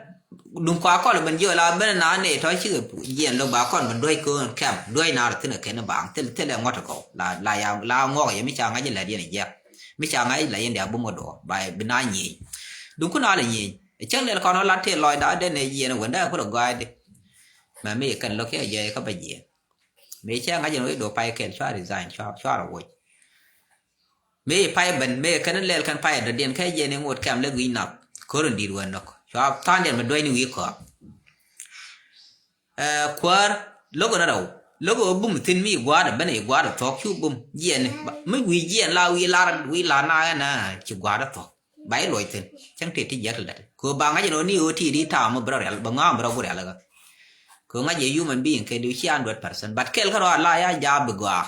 duŋ kua kɔl ben jiök la ben na nɛy tɔ̱ cikɛ jiɛn lo̱k ba kɔn ben duäc köön kɛm duäc naar thi̱n kɛ kɛn baaŋ thil thil ɛ ŋuɔ̱t kɔw la la ya la ŋuɔk yɛ mi ca ŋa̱c lät yɛn jiɛk. Mi ca ŋa̱c la yɛn dia bum kɛ duɔ̱ɔ̱r ba bi na nyieny. Duŋ kun a la nyieny cäŋ lɛl kɔn ɣä lat tëë lɔcda den ɛ jiɛn wendä kulɛ gɔa̱a̱cdi. Mɛ mi kɛn lo̱k kiɛ jiɛc kä bä jiɛn. Mëë cɛ ŋa̱c in wec do̱ pay kɛl cua resign cua cua rɔ woc. Mëë pay ben mëë kɛn lɛl kɛn pay dɔ̱diɛn kɛ jɛ ni ŋot kɛm lɛ gui̱ny nath. Ko̱r in di̱t wä nɔk cua tha̱a̱ŋdiɛn mi duäc ni wi̱i̱ kɔɔk. Kuäär lo̱k in rɛw lo̱k in bum thi̱n mi gua̱a̱r ben i̱ gua̱a̱r thuɔ̱k cu bum jiɛn ni mi wi̱i̱ jiɛn la wi̱i̱ lar wi̱i̱ lar na ɛn ci gua̱a̱r thuɔ̱k. Ba i̱ luɔc thi̱n cäŋ tëë ti jiɛk ti lät kɛ ba ŋa̱c in wä ni ɣöö ti di ta̱a̱ mi bi rɔ rial bɛ ŋa̱a̱ mi bi rɔ gu rial kä. Kɛ ŋa̱c yɛ human being kɛ diw ci hundred percent but kɛl kä rɔ a la ya ja̱a̱ bi gɔaa.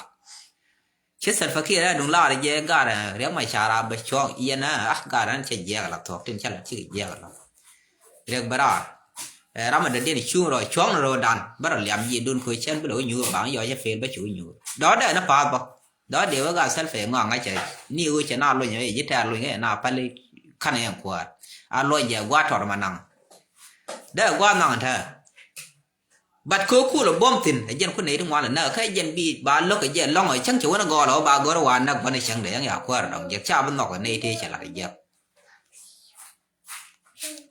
Ci Salva Kiir ɛ duŋ laar jɛ gar riɛk ma cara bɛ cuɔ̱ŋ yɛn a gar an cɛ jiɛk la thuɔ̱k tin cɛ la cikɛ jiɛk la. Riɛk bɛ raar ɛ ram a dee diɛn cuŋ rɔ cuɔ̱ŋ ni rɔ dan bä rɔ liam jiɛ dun kɛ cɛn bi lɛ wä nyuur baŋ yɔ cɛ fel bä ci wä nyuur dɔ̱ dɛ ni path bä. Dɔ̱ dee wä gar Salva ŋɔaŋ a cɛ ni wä cɛ na luny ɛ ji̱ tɛɛr luny ɛ na pali. Kan ɛ kuäär a luɔc jɛ gua̱a̱ tɔr ma naŋ. Dee gua̱a̱ naŋ tɛ. But kɛ kulɛ buɔ̱m thi̱n ɛ jɛn ku nɛy ti ŋuan lɛ näk kä jɛn bi ba lo̱k ɛ jɛ lɔ̱ŋ ɛ cäŋ cɛ wän ɛ gɔɔl ɛ wä ba go̱r ɛ wa näk gua̱n ɛ cäŋ dɛ yɛn ya kuäär ɛ dɔ̱ŋ jɛ ca bi nhɔk ɛ nɛy tëë cɛ lat ɛ jiɛk.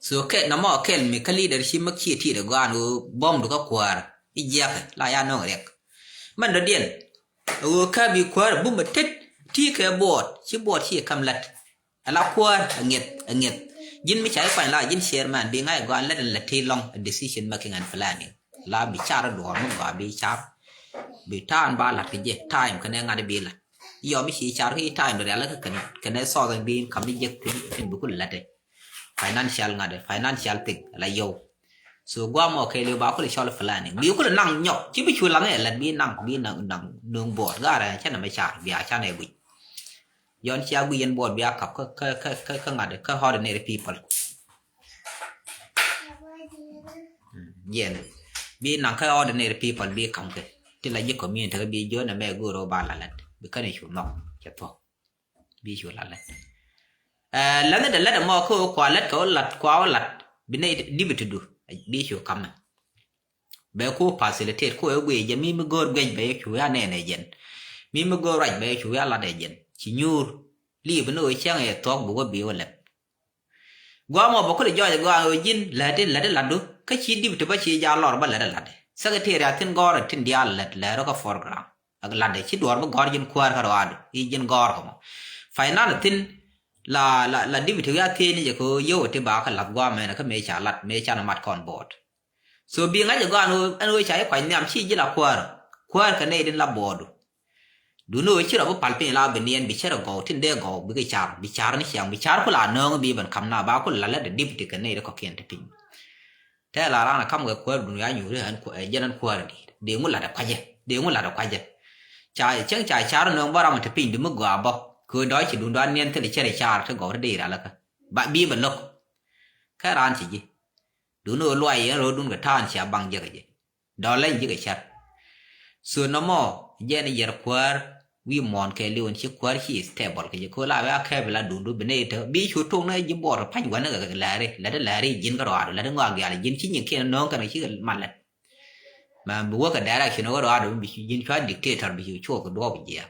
So kɛ nɔmɔ kɛl mi kä leadership mi kiɛ ti̱i̱t ɛ gɔaan ɣöö buɔ̱mdu kä kuäär i̱ jiɛk la ya nöŋ riɛk. Mɛn dɔ̱diɛn ɛ ɣöö kä bi kuäär ɛ bum ɛ tet ti̱i̱ kɛ buɔɔt ci buɔɔt ci ɛ käm la̱t. Ala kuäär a ŋiɛth a ŋiɛth. Ji̱n mi ca i̱ kuany la ji̱n chairman bi ŋa̱c a gɔaa lät in la ti lɔŋ a decision making and planning. La bi car a duɔɔr mi gɔaa bi car. Bi ta̱a̱n ba la̱t kɛ jɛ time kɛnɛ ŋa̱t bi la̱t. Yɔ mi ci car ki time bi rial kɛ kɛnɛ thought bi kam ni jek tin tin bi kul la̱t. Financial ŋa̱t financial thing la yɔw. So guam ɔ kɛɛliw ba kul cɔl planning bi kul naŋ nyɔk ci bi cu laŋ ɛ lät bi naŋ bi naŋ naŋ nuŋ buɔɔt gaarɛ cɛ nɛ mɛ car bi a can ɛ buc. Yɔn cia gui yɛn buɔt bia kap kä kä kä kä kä ŋa̱t kä ordinary people. Yɛn bi naŋ kä ordinary people bi kam kɛ ti la ji̱ community kä bi jiön ɛmɛ go̱o̱r ɔ ba la lät bi kän i̱ cu nhɔk cɛ thuɔ̱k. Bi cu la lät. Ɛ lät ni dɛ lät ɛmɔ kä ɣöö kua lät kɛ ɣöö lat kua ɣöö lat bi nɛy dibi ti du bi cu kamɛ. Bɛ ku facilitate ku ɛ guic jɛ mi mi go̱o̱r guic bɛ cu ya nɛn ɛ jɛn. Mi mi go̱o̱r ruac bɛ cu ya lat ɛ jɛn ci nyuur. Liip ni ɣöö cäŋ ɛ thuɔ̱k bi wä bi wä lɛp. Guam ɔ bä kulɛ jɔɔc ɛ gɔaa ɣöö ji̱n läti läti latdu kä ci dip ti bä ci ja lɔr bä läti latdi. Secretary a thin gɔ̱r ɛ tin diaal lät lät rɔ kä program. Ak latdi ci duɔ̱ɔ̱r bä gɔ̱r ji̱n kuäär kä rɔaadu i̱ ji̱n gɔ̱r kä mɔ. Finance thin La, la, la deputy wi̱i̱ a thiec ni jɛ kɛ ɣöö yio̱w ɛ ti ba kä la̱th gua̱a̱mɛ nɛ kä mëë ca lat mëë ca nɛ mat kɔn bo̱o̱t. So bi ŋa̱c ɛ gɔaa ɛn ɣöö, ɛn ɣöö ca jɛ kuac nhiam ci ji̱ la kuäär. Kuäär kɛ nɛy tin la bo̱o̱du. Duundɛ ɣöö ci rɔ bi pal piny la bi niɛn bi cär ɛ gɔw tin dee gɔw bikɛ car, bi car ni ciaŋ, bi car ku la nööŋ bi ben ka̱m na ba ku la lät ɛ deputy kɛ nɛy ti kɔ̱kiɛn ti piny. Tɛɛ la raan a kam kɛ kuäär dun ya nyuuri ɣän ku-, ɛ, jɛn ɣän kuäär di. Dee ŋu lat ɛ kuacɛ. Dee ŋu lat ɛ kuacɛ. Ca cäŋ ca car nööŋ bä ram ɛ te piny di mi gɔaa bä. Kɛ ɣöö dɔ̱c ci dun dɔ̱ a niɛn thil cär ɛ car te gɔw te dee ral kä. Ba, bi bɛ lo̱k. Kɛ raan ci ji̱. Dun ɣöö luay yɛn ro̱o̱dun kɛ ta̱a̱n cia baŋ jek ɛ jɛ. Dɔ̱ leny ji̱ kɛ cär. So nɔmɔ, jɛn yɛr kuäär, wi̱i̱ muɔ̱ɔ̱n kɛɛliw ɛn ci kuäär ci stable kɛ jɛ. Ko̱ la wee a kɛɛp la duundu bi nɛy te. Bi cu tok ni ji̱ buɔɔr pa̱ny wänä kɛ lääri. Lät lääri ji̱n kä rɔaadu. Lät ŋɔak diaal ji̱n ci nyikiɛn nööŋ kɛn kɛ ci kɛ mal lät. Mɛ bi wä kɛ direction kä rɔaadu bi cu ji̱n cua dictator bi cu cuɔk kɛ duɔɔp jiɛɛk.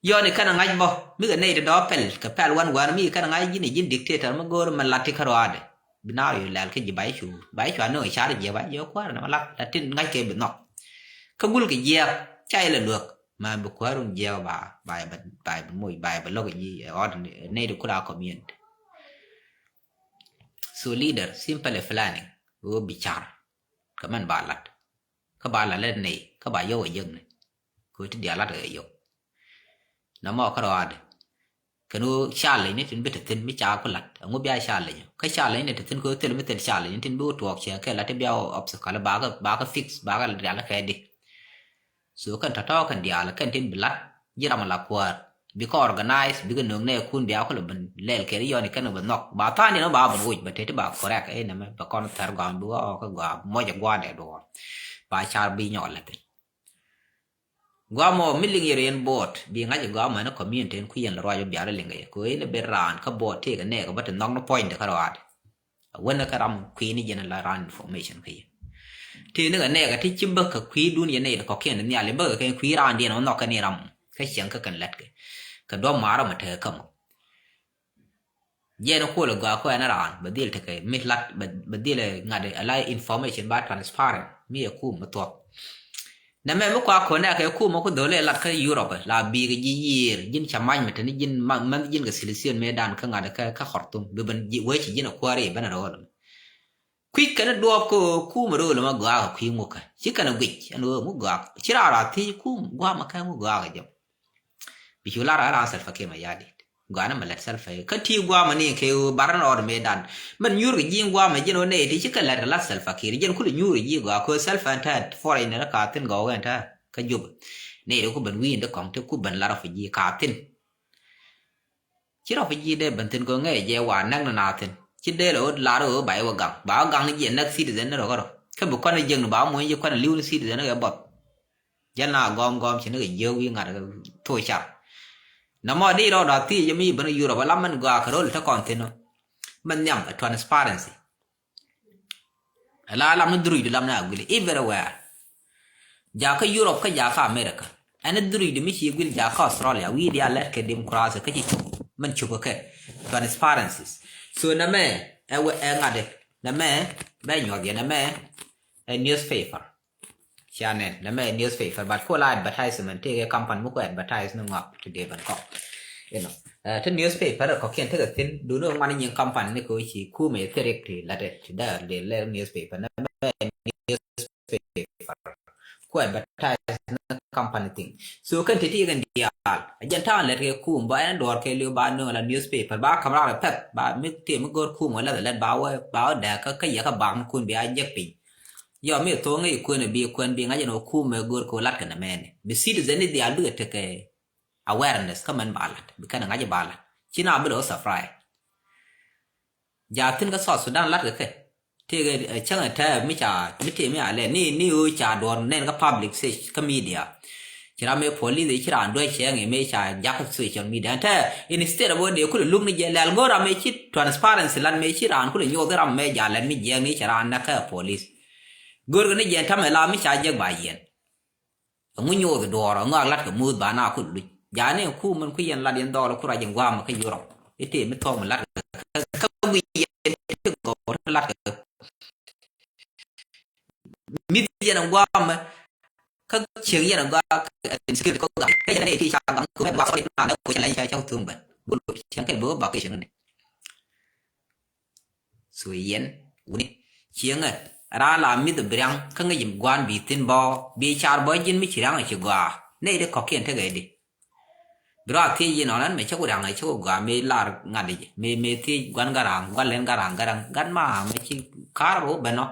Yɔni kɛn a ŋa̱c bä. Mi kɛ nɛy te dɔ̱ pɛl. Kɛ pɛl wän wän mi kɛn a ŋa̱c ji̱n ji̱n dictator mi go̱o̱r mɛ lat ti kä rɔaadu. Bi naar yu lɛl kä ji̱ ba cu, ba cu anöŋ car jiɛ ba jiɛ kuäär nɛ ma lak la tin ŋa̱c kɛ bi nhɔk. Kä gul kɛ jiɛk ca ilɛ luäk ma bi kuäär wun jiɛk ba, ba, ba, ba bi moc ba bi lo̱k ji̱ ɛ ɣɔt nɛy di kula community. So leader simply planning wä bi car. Kä mɛn ba lat. Kä ba lat lɛ nɛy kä ba yɔw ɛ jek ni. Kɛ ti diaal lat kɛ yɔw. Nɔmɔ kä rɔaadɛ. Kɛn ɣöö challenge ni tin bi te thi̱n mi ca ku la̱t. Ɛŋu bia challenge? Kä challenge ni te thi̱n kɛ ɣöö thil mi thil challenge ni tin bi wä tuɔɔk cɛ kɛ la̱t ti bia obstacle ba kɛ, ba kɛ fix, ba kɛ rial kɛ di. So kɛn tɔ̱tɔ̱ kɛn diaal kɛn tin bi la̱t ji̱ ram la kuäär. Bikɛ organize, bikɛ nööŋ nɛ kun bia kulɛ ben lɛl kɛ ri yɔni kɛn bi nhɔk. Ba tha̱a̱ŋ diɛn ba ben woc bɛ teti ba correct. Ɛ nɛmɛ bɛ kɔn thɛr gɔam bi wä ɔɔk kɛ gɔam mɔc ɛ gua̱a̱n dɛ duɔɔr. Ba car bi nyɔk lɛ thin. Guamɔ mi liŋ yɛ rɛn bo̱o̱t bi ŋa̱c ɛ guamɔ ɛn community ɛn kui̱ yɛn lɛ ruac wä bial liŋ kɛ yɛ kɛ ɣöö in ɛ ben raan kä bo̱o̱t tëëkɛ nɛɛkɛ bä ti nhɔk ni puɔ̱nydɛ kä ruaadɛ. Ɛ wänɛ kä ram kui̱ ni jɛn la raan information kä yɛ. Tëë ni kɛ nɛɛkɛ ti ci bäk kɛ kui̱dun yɛ nɛy ti kɔ̱kiɛn ti nhial yɛ bäk kɛ kui̱ raandiɛn wä nhɔk kɛ ni ram kä cieŋ kä kɛn lät kɛ. Kɛ duɔ̱p ma̱a̱r ram ɛ tekɛ kämɔ. Jiɛn kuɔl ɛ gɔaa kɔ ɛn raan bɛ dhil tekɛ mi lat bɛ, bɛ dhil ɛ ŋa̱t ɛ la information ba transparent mi ɛ kum mi thuɔ̱k. Nɛ mɛ mi kua kɔn ɛ kɛ kum mi ku dhol ɛ lat kä Europe la bi̱i̱ kɛ ji̱ yiëër ji̱n ca mac mi teni ji̱n ma, mɛn ji̱n kɛ silithiön mëë dan kä ŋa̱t kä, kä Khartoum bi ben ji̱ wee ci ji̱n ɛ kuäär i̱ ben ɛ rɔɔl. Kui̱ kɛn duɔɔp kä kum ɛ rɔɔl ma gɔaa kɛ kui̱ ŋukä ci kɛn ɛ guic ɛn ɣöö ŋu gɔaa ci raar a thiec kum gua̱a̱mɛ kɛ ŋu gɔaa kɛ jɛ. Bi cu lar a ran Salva Kiir Mayardit. Gua̱a̱n mɛ lät Salva Kiir. Kä ti gua̱a̱mɛ ni kɛ ɣöö bar ni rɔɔd mëë dan. Mɛn nyuur kɛ ji̱ gua̱a̱mɛ ji̱n ɣöö nɛy ti ci kɛ lät kɛ lat Salva Kiir. Ji̱n kulɛ nyuur kɛ ji̱ gɔaa kɛ ɣöö Salva ɛn tɛt foreign ni ka thi̱n gɔw ɛn tɛt kä Juba. Nɛy ti ku ben wi̱i̱n di kɔŋ ti ku ben lat rɔ fi ji̱ ka thi̱n. Ci rɔ fi ji̱ dee ben thi̱n kɛ ŋɛɛ jɛ wa näk ni na thi̱n. Ci dee lɛ ɣöö lar ɣöö ba iwä gaŋ. Ba wä gaŋ ni jiɛ näk citizen ni rɔ kärɔ. Kä bi kɔn ni jiɛk ni ba wä muɔ̱ny ji̱ kɔn li̱w ni citizen ni kɛ buɔth. Jɛn na gɔm gɔm ci ni kɛ jiök wi̱i̱ ŋa̱t kɛ thok car. Nɔmɔ di rɔɔd a thiec jɛ mi ben Europe a lam mɛn gɔaa kɛ ro̱l te kɔn thi̱n ɔ. Mɛn nhiam ɛ transparency. Ala lam ni dhurui di lam ni a guili everywhere. Jakä Europe kä jakä America. Ɛn ni dhurui di mi ci guil jakä Australia wi̱i̱ di a lɛt kɛ democracy kä ci cop mɛn cop kɛ transparencies. So nɛmɛ ɛ wɛ ɛ ŋa̱t ɛ nɛmɛ bɛ nyuɔth yɛ nɛmɛ ɛ newspaper. Cia nɛn nɛmɛ newspaper but ko la advertisement tëëkɛ company mi ko advertise ni ŋɔak ti dee ben kɔk. You know, ɛ ti newspaper kɔkiɛn tekɛ thin duni ŋuan nyin company ni ko ci kumɛ thirik ti latɛ ti dee lɛ newspaper nɛmɛ newspaper. Ku advertise ni company thing. So kɛn ti ti kɛn diaal a jɛn ta̱a̱n lɛt kɛ kum ba ɛn duɔr kɛ liu ba nööŋ la newspaper ba kam raar pɛth ba mi ti mi go̱r kum wä lɛth lɛt ba wä ba wä dɛk kä kä yɛ kä bak ni kun bi a jek piny. Yɔ mi thoŋ i̱ kuën i̱ bi kuën bi ŋa̱c ɛn ɣöö kumɛ go̱o̱r kɛ ɣöö lat kɛn ɛmɛni bi citizen i̱ dhiaal bikɛ tekɛ awareness kä mɛn ba lat bi kɛn ɛ ŋa̱c i̱ ba lat ci na bi lɛ ɣöö surprise. Jaathin kä South Sudan lat kɛ kɛ tëëkɛ cäŋ ɛ tɛɛ mi ca mi tëë mi a lɛ ni ni ɣöö ca duɔ̱r nɛn kä public stage kä media. Ci ram mëë police ci raan duec cɛɛŋ i̱ mëë ca jak social media ɛn tɛɛ instead of ɣöö dee kulɛ luk ni jɛ lɛl go̱o̱r ram mëë ci transparency lat mëë ci raan kulɛ nyoth ram mëë ja lɛt mi jiɛɛŋ ni ci raan näk kä police. Görkɛ ni jɛn tamɛ la mi ca jek ba yɛn. Ɛŋu nyoth duɔɔr ɛŋu a lat kɛ muth ba na kul luc jani ku min ku yɛn lat yɛn dhɔɔl ku rac in guam kä Europe. Ite mi thɔk mi lat kɛ kä wi̱i̱ yɛn ti gɔw ti lat kɛ mi̱th yɛn in guam kä ciek yɛn in guam kä insecurity kä gam kä yɛn in ti ca gam ku mɛ ba sɔl in na mɛ ku cɛ lɛn ca ca thum bɛ. Cieŋ kɛ bi wä vacation ni. So yɛn wuni cieŋɛ raan la mith bi riaŋ kä ŋäc gua̱a̱n bi thi̱n bä bi car bä ji̱n mi ci riaŋ ci gɔaa. Nɛy di kɔ̱kiɛn tekɛ di. Bi rɔ a thiec yi nɔnɔ ɛn mɛ cä ku riaŋ cä ku gɔaa mi lar ŋa̱t di jɛ mi mi thiec gua̱n garaŋ gua̱n lɛn garaŋ garaŋ gat ma mɛ ci ka̱r bä wä ben ɔ.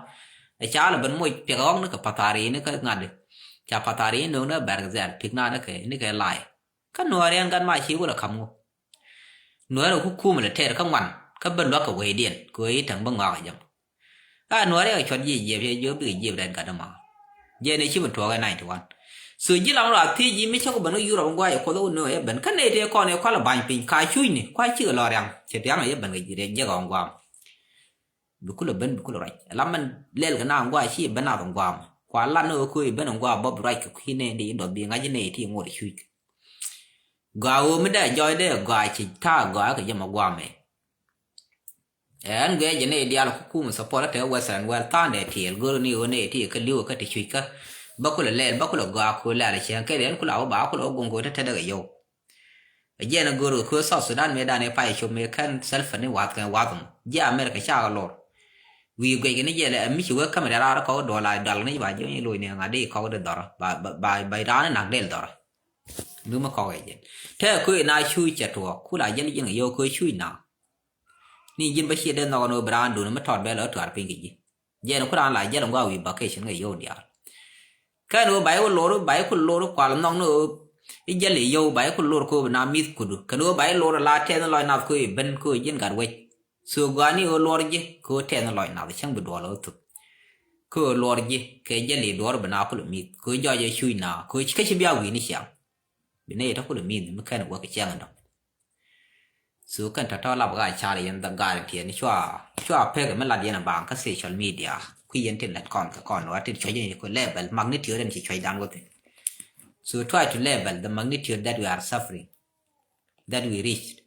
Ɛ ca lɛ ben moc piɛk ɣɔk ni kɛ pathari ni kɛ ŋa̱t di. Ca pathari ni no̱o̱ŋ ni bɛr kɛ dhɛl pik na ni kɛ ni kɛ lay. Kä nuɔɔri ɛn gat ma ci wä lɛ ka̱m ŋu. Nuɛɛrɛ ku kuumɛ lɛ tɛɛr kä ŋuan kä ben luäk kɛ wecdiɛn kɛ wec i̱ täŋ bä ŋɔak ɛ jɛm. A nuɛɛrɛ kɛ cuɔt jiɛc jiɛp cɛ jiök bikɛ jiɛp rɛt gat ɛmɔ. Jɛn ɛ ci mi tuɔɔk ɛ ninety one. So ji̱ lam rɔ a thiec ji̱ mi cä ku ben kä Yurop ŋuac ɛ kuɔth ɛ wä nöö ɛ ben kä nɛy tëë kɔn ɛ kualɛ ba̱ny piny ka cucni kua cikɛ lɔ riaŋ cɛ riaŋ ɛ jɛ ben kɛ ji̱ rɛt jiɛk ɛ ŋuam. Bi kulɛ ben bi kulɛ ruac ɛ lam mɛn lɛl kɛ na ŋuac ci ben nath ŋuam kua lat ni ɣöö köö i̱ ben ŋuam bä bi ruac kɛ kui̱ nɛy di dɔth bi ŋa̱c nɛy ti ŋot ɛ cuc. Gɔaa ɣöö mi dee jɔɔc dee gɔaa ci ta̱a̱ gɔaa kɛ jɛ mɔ guamɛ. Ɛn guiɛ jɛ ni diaal ku kum support te Western world tha̱a̱ŋ dee tiɛɛl go̱r ni ɣöö ni ti kä li̱w kä ti cuc kä. Bä kulɛ lɛɛl bä kulɛ gɔaa ku lɛɛl cieŋ kɛ ɛn kulɛ wä ba kulɛ wä guŋ go̱r te te dee kɛ yɔw. Ɛ jɛn go̱r kɛ South Sudan mi dan i̱ pay cop mi kɛn Salva ni wath kɛn wath mɔ jiɛ America cakɛ lor. Wi̱i̱ guic kɛ ni jɛl ɛ mi ci wek kämɛ dee raar kɔk duɔl a dɔl ni ba jiɛ ni loc ni ŋa̱ di kɔk di dhɔr ba ba ba raan ni nak del dhɔr. Ndu mi kɔk ɛ jɛn. Tɛ kui̱ na cuc cɛ tuɔɔk, ku la jɛl ji̱n kɛ yio̱w kɛ cuc na. Ni ji̱n bä ciɛ dee nhɔk ni wä bi raan dun mi tɔt bɛ lɔ tuar piny kɛ ji̱. Jɛn ku raan la jɛl ŋuak wi̱i̱ vacation kɛ yio̱w diaal. Kɛn wä ba iku lor, ba iku lor kual nhɔk ni wä i̱ jɛl i̱ yio̱w, ba iku lor kɛ wä bi na mi̱th kudu. Kɛn wä ba iku lor la tɛth ni lɔc nath kɛ wä i̱ ben kɛ wä ji̱n gat wec. So gɔaa ni ɣöö luɔr ji̱ kɛ ɣöö tɛth ni lɔc nath cäŋ bi duɔl ɣä thuk. Kɛ ɣöö luɔr ji̱ kɛ jɛ li duɔr bi na kulɛ mi̱th kɛ ɣöö jɔc ɛ cuc na kɛ ɣöö kä ci bia wi̱i̱ ni ciaŋ. Bi nɛy tɔ kulɛ mi̱th mi kɛn wä kɛ ciaŋ in dɔ̱ŋ. So kɛn tɔ̱tɔ̱ lap ɣaa car yɛn dhɛ gal in tiɛɛni cua cua pek mi lat yɛn a baaŋ kä social media kui̱ yɛn tin lät kɔn kɛ kɔn wä tin cuɔc in ku level magnitude in ci cuɔc dan wä thin. So try to level the magnitude that we are suffering, that we reached.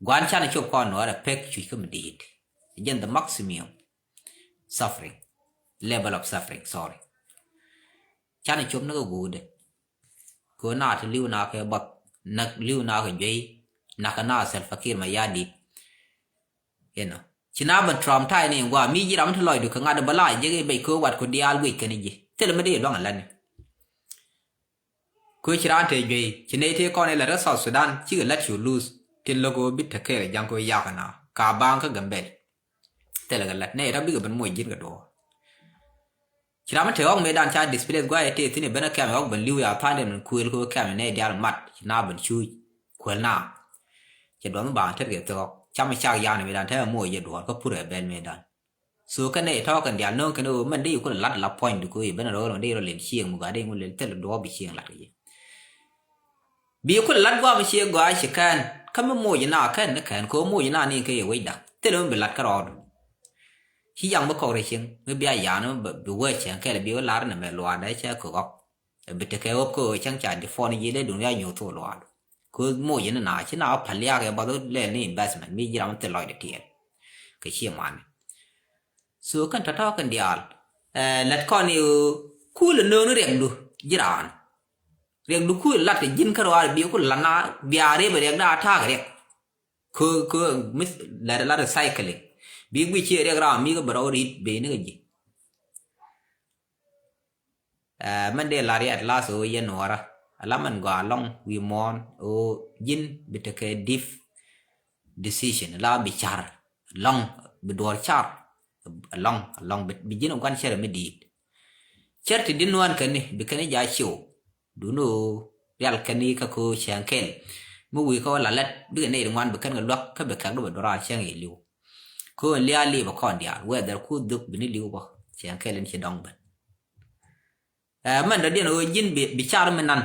Guan canɛ cop kɔn nuɔrɛ pek cuc kä mi di̱i̱t. Jɛn the maximum suffering, level of suffering, sorry. Canɛ cop ni kä guudɛ. Kɛ na ti li̱w na kɛ bɔth, nak li̱w na kɛ juey, nak kɛ na Salva Kiir Mayardit. You know, ci na ben Trump tay ni gua mi ji̱ ram ti lɔcdu kɛ ŋa̱t bä la jek i̱ bec kɛ wat ku diaal guic kɛn ji̱ thil mi dee luaŋ a lani. Kö ci raan te juey ci ney te kɔn ilɛ rɛ South Sudan cikɛ lat cu luth. Tin lo̱k ɣöö bi te kɛɛl ja̱ŋ kö yak na ka baŋ kä Gambel. Thilɛ kɛ lat ney rɔ bikɛ ben moc ji̱n kɛ duɔ̱ɔ̱r. Ci ram mi te ɣɔk mëëdan ca displace guayɛ te thi̱n i̱ ben ɛ kɛm ɛ ɣɔk ben li̱w ya tha̱a̱ŋ dee min kuël kö kɛm ɛ ney diaal mat ci na ben cuuc kuël na. Cɛ duɔth mi baŋ tet kɛ thok cam cak yan mëëdan te ɛ moc jɛ duɔ̱ɔ̱r kä pur ɛ bɛl mëëdan. So kɛn nɛ itɔ̱ kɛn diaal no̱o̱ŋ kɛn ɣöö mɛn di kulɛ lat la puɔ̱nydu kɛ ɣöö i̱ ben rɔɔl ŋun di rɔ lɛl cieŋ muk adi ŋun lɛl thil duɔɔp bi cieŋ lat kɛ ji̱. Bi kulɛ lat guam cieŋ gɔaa ci kɛn kä mi moc ina kɛn ni kɛn kɛ ɣöö moc ina ni kɛ yɛ wecda thil mi bi lat kä rɔɔdu. Ci yaŋ bi kɔk rɛ cieŋ mi bia yan mi bi wee cieŋ kɛl bi wee lar ni mɛ luaadɛ cɛ kɛ ɣɔk. Bi tekɛ ɣöp kä ɣöö cäŋ ca di puɔn ji̱ dee dunia nyuuth thok luaadu. Kɛ ɣöö moc ni na ci na ɣä päl liaak ɛ bath lɛl ni investment mi ji̱ ram thil lɔcdɛ tiɛɛl. Kɛ cie mani. So kɛn tɔ̱tɔ̱ kɛn diaal. Ɛ lät kɔn i̱ ɣöö kul ɛ nööŋ ni riɛkdu ji̱ raan. Riɛkdu kul lat kɛ ji̱n kä ruaar bi kul lat na bia rep ɛ riɛkda a ta̱a̱k riɛk. Kö kö mi lat lat recycling. Bi guic ci riɛk ram mi kä bɛ rɔ rit ben ni kä ji̱. Ɛ mɛn dee lar yɛ at last ɣöö yɛn nuɔɔrä ala mɛn gɔaa lɔŋ wi̱i̱ muɔ̱ɔ̱n ɣöö ji̱n bi tekɛ deep decision la bi car lɔŋ bi duɔɔr car lɔŋ lɔŋ bi ji̱n gua̱n cɛr mi di̱i̱t. Cɛr ti di̱n nuan kɛn ni bi kɛn ni ja ciw. Duni ɣöö rial kɛn i̱ kä köö cäŋ kɛl mi wi̱i̱ kä wä la lät bikɛ nɛy ri ŋuan bi kɛn kɛ luäk kä bi kɛk di bɛ duɔ̱r a cäŋ i̱ li̱w. Köö in liaal li̱i̱ bɛ kɔn diaal wɛɛdhɛr ku dhök bi ni li̱w bä cäŋ kɛl in ci dɔ̱ŋ ben. Ɛ mɛn dɔ̱diɛn ɣöö ji̱n bi car mi nan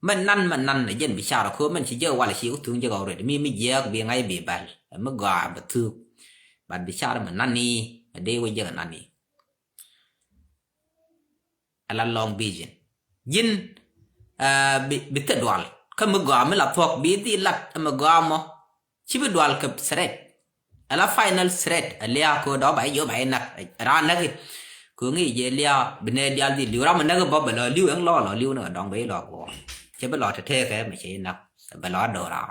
mɛn nan mɛn nan ɛ jɛn bi car köö mɛn ci jek wal ci ku thuŋ jek already mi mi jiɛɛk bi ŋa̱c bi bɛl ɛ mi gɔaa bɛ thuuk. But bi car mi nan ni ɛ dee wä jek nan ni. Ala long vision ji̱n. Bi thil dual kä mi gɔaa mi la thuɔ̱k bi dhil lat mi gɔaa mɔ. Ci bi dual kɛ threat. Ala final threat a liaak kɛ dɔ̱ ba i̱ nak raan näk i̱. Kɛ ŋi̱i̱c jɛ liaak bi nɛ dial dhil li̱w ram mi näk i̱ bä bɛ lɔ li̱w ɛŋ lɔ lɔ li̱w ni kɛ dɔ̱ŋ bɛ i̱ lɔ guɔ. Cɛ bi lɔ tɛ tɛɛkɛ mi cɛ i̱ nak bɛ lɔ do̱raar.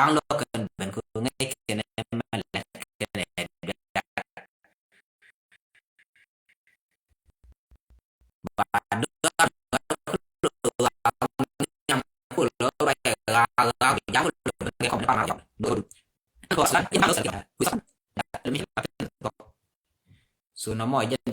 ja̱a̱ŋ lɔ kɛn ben kɛ ŋäc kɛn ɛ mɛ lɛ kɛn ɛ bia. Ba dɔ̱a̱r nyam kulɔ ba ja̱a̱ŋ kulɔ ben kɛ kɔm ni pa ma jɔk. Dɔ̱a̱r du. Kɔ san in ma lɔ sɛn kɛ. Kuisan. So nɔmɔ jɛn dɛ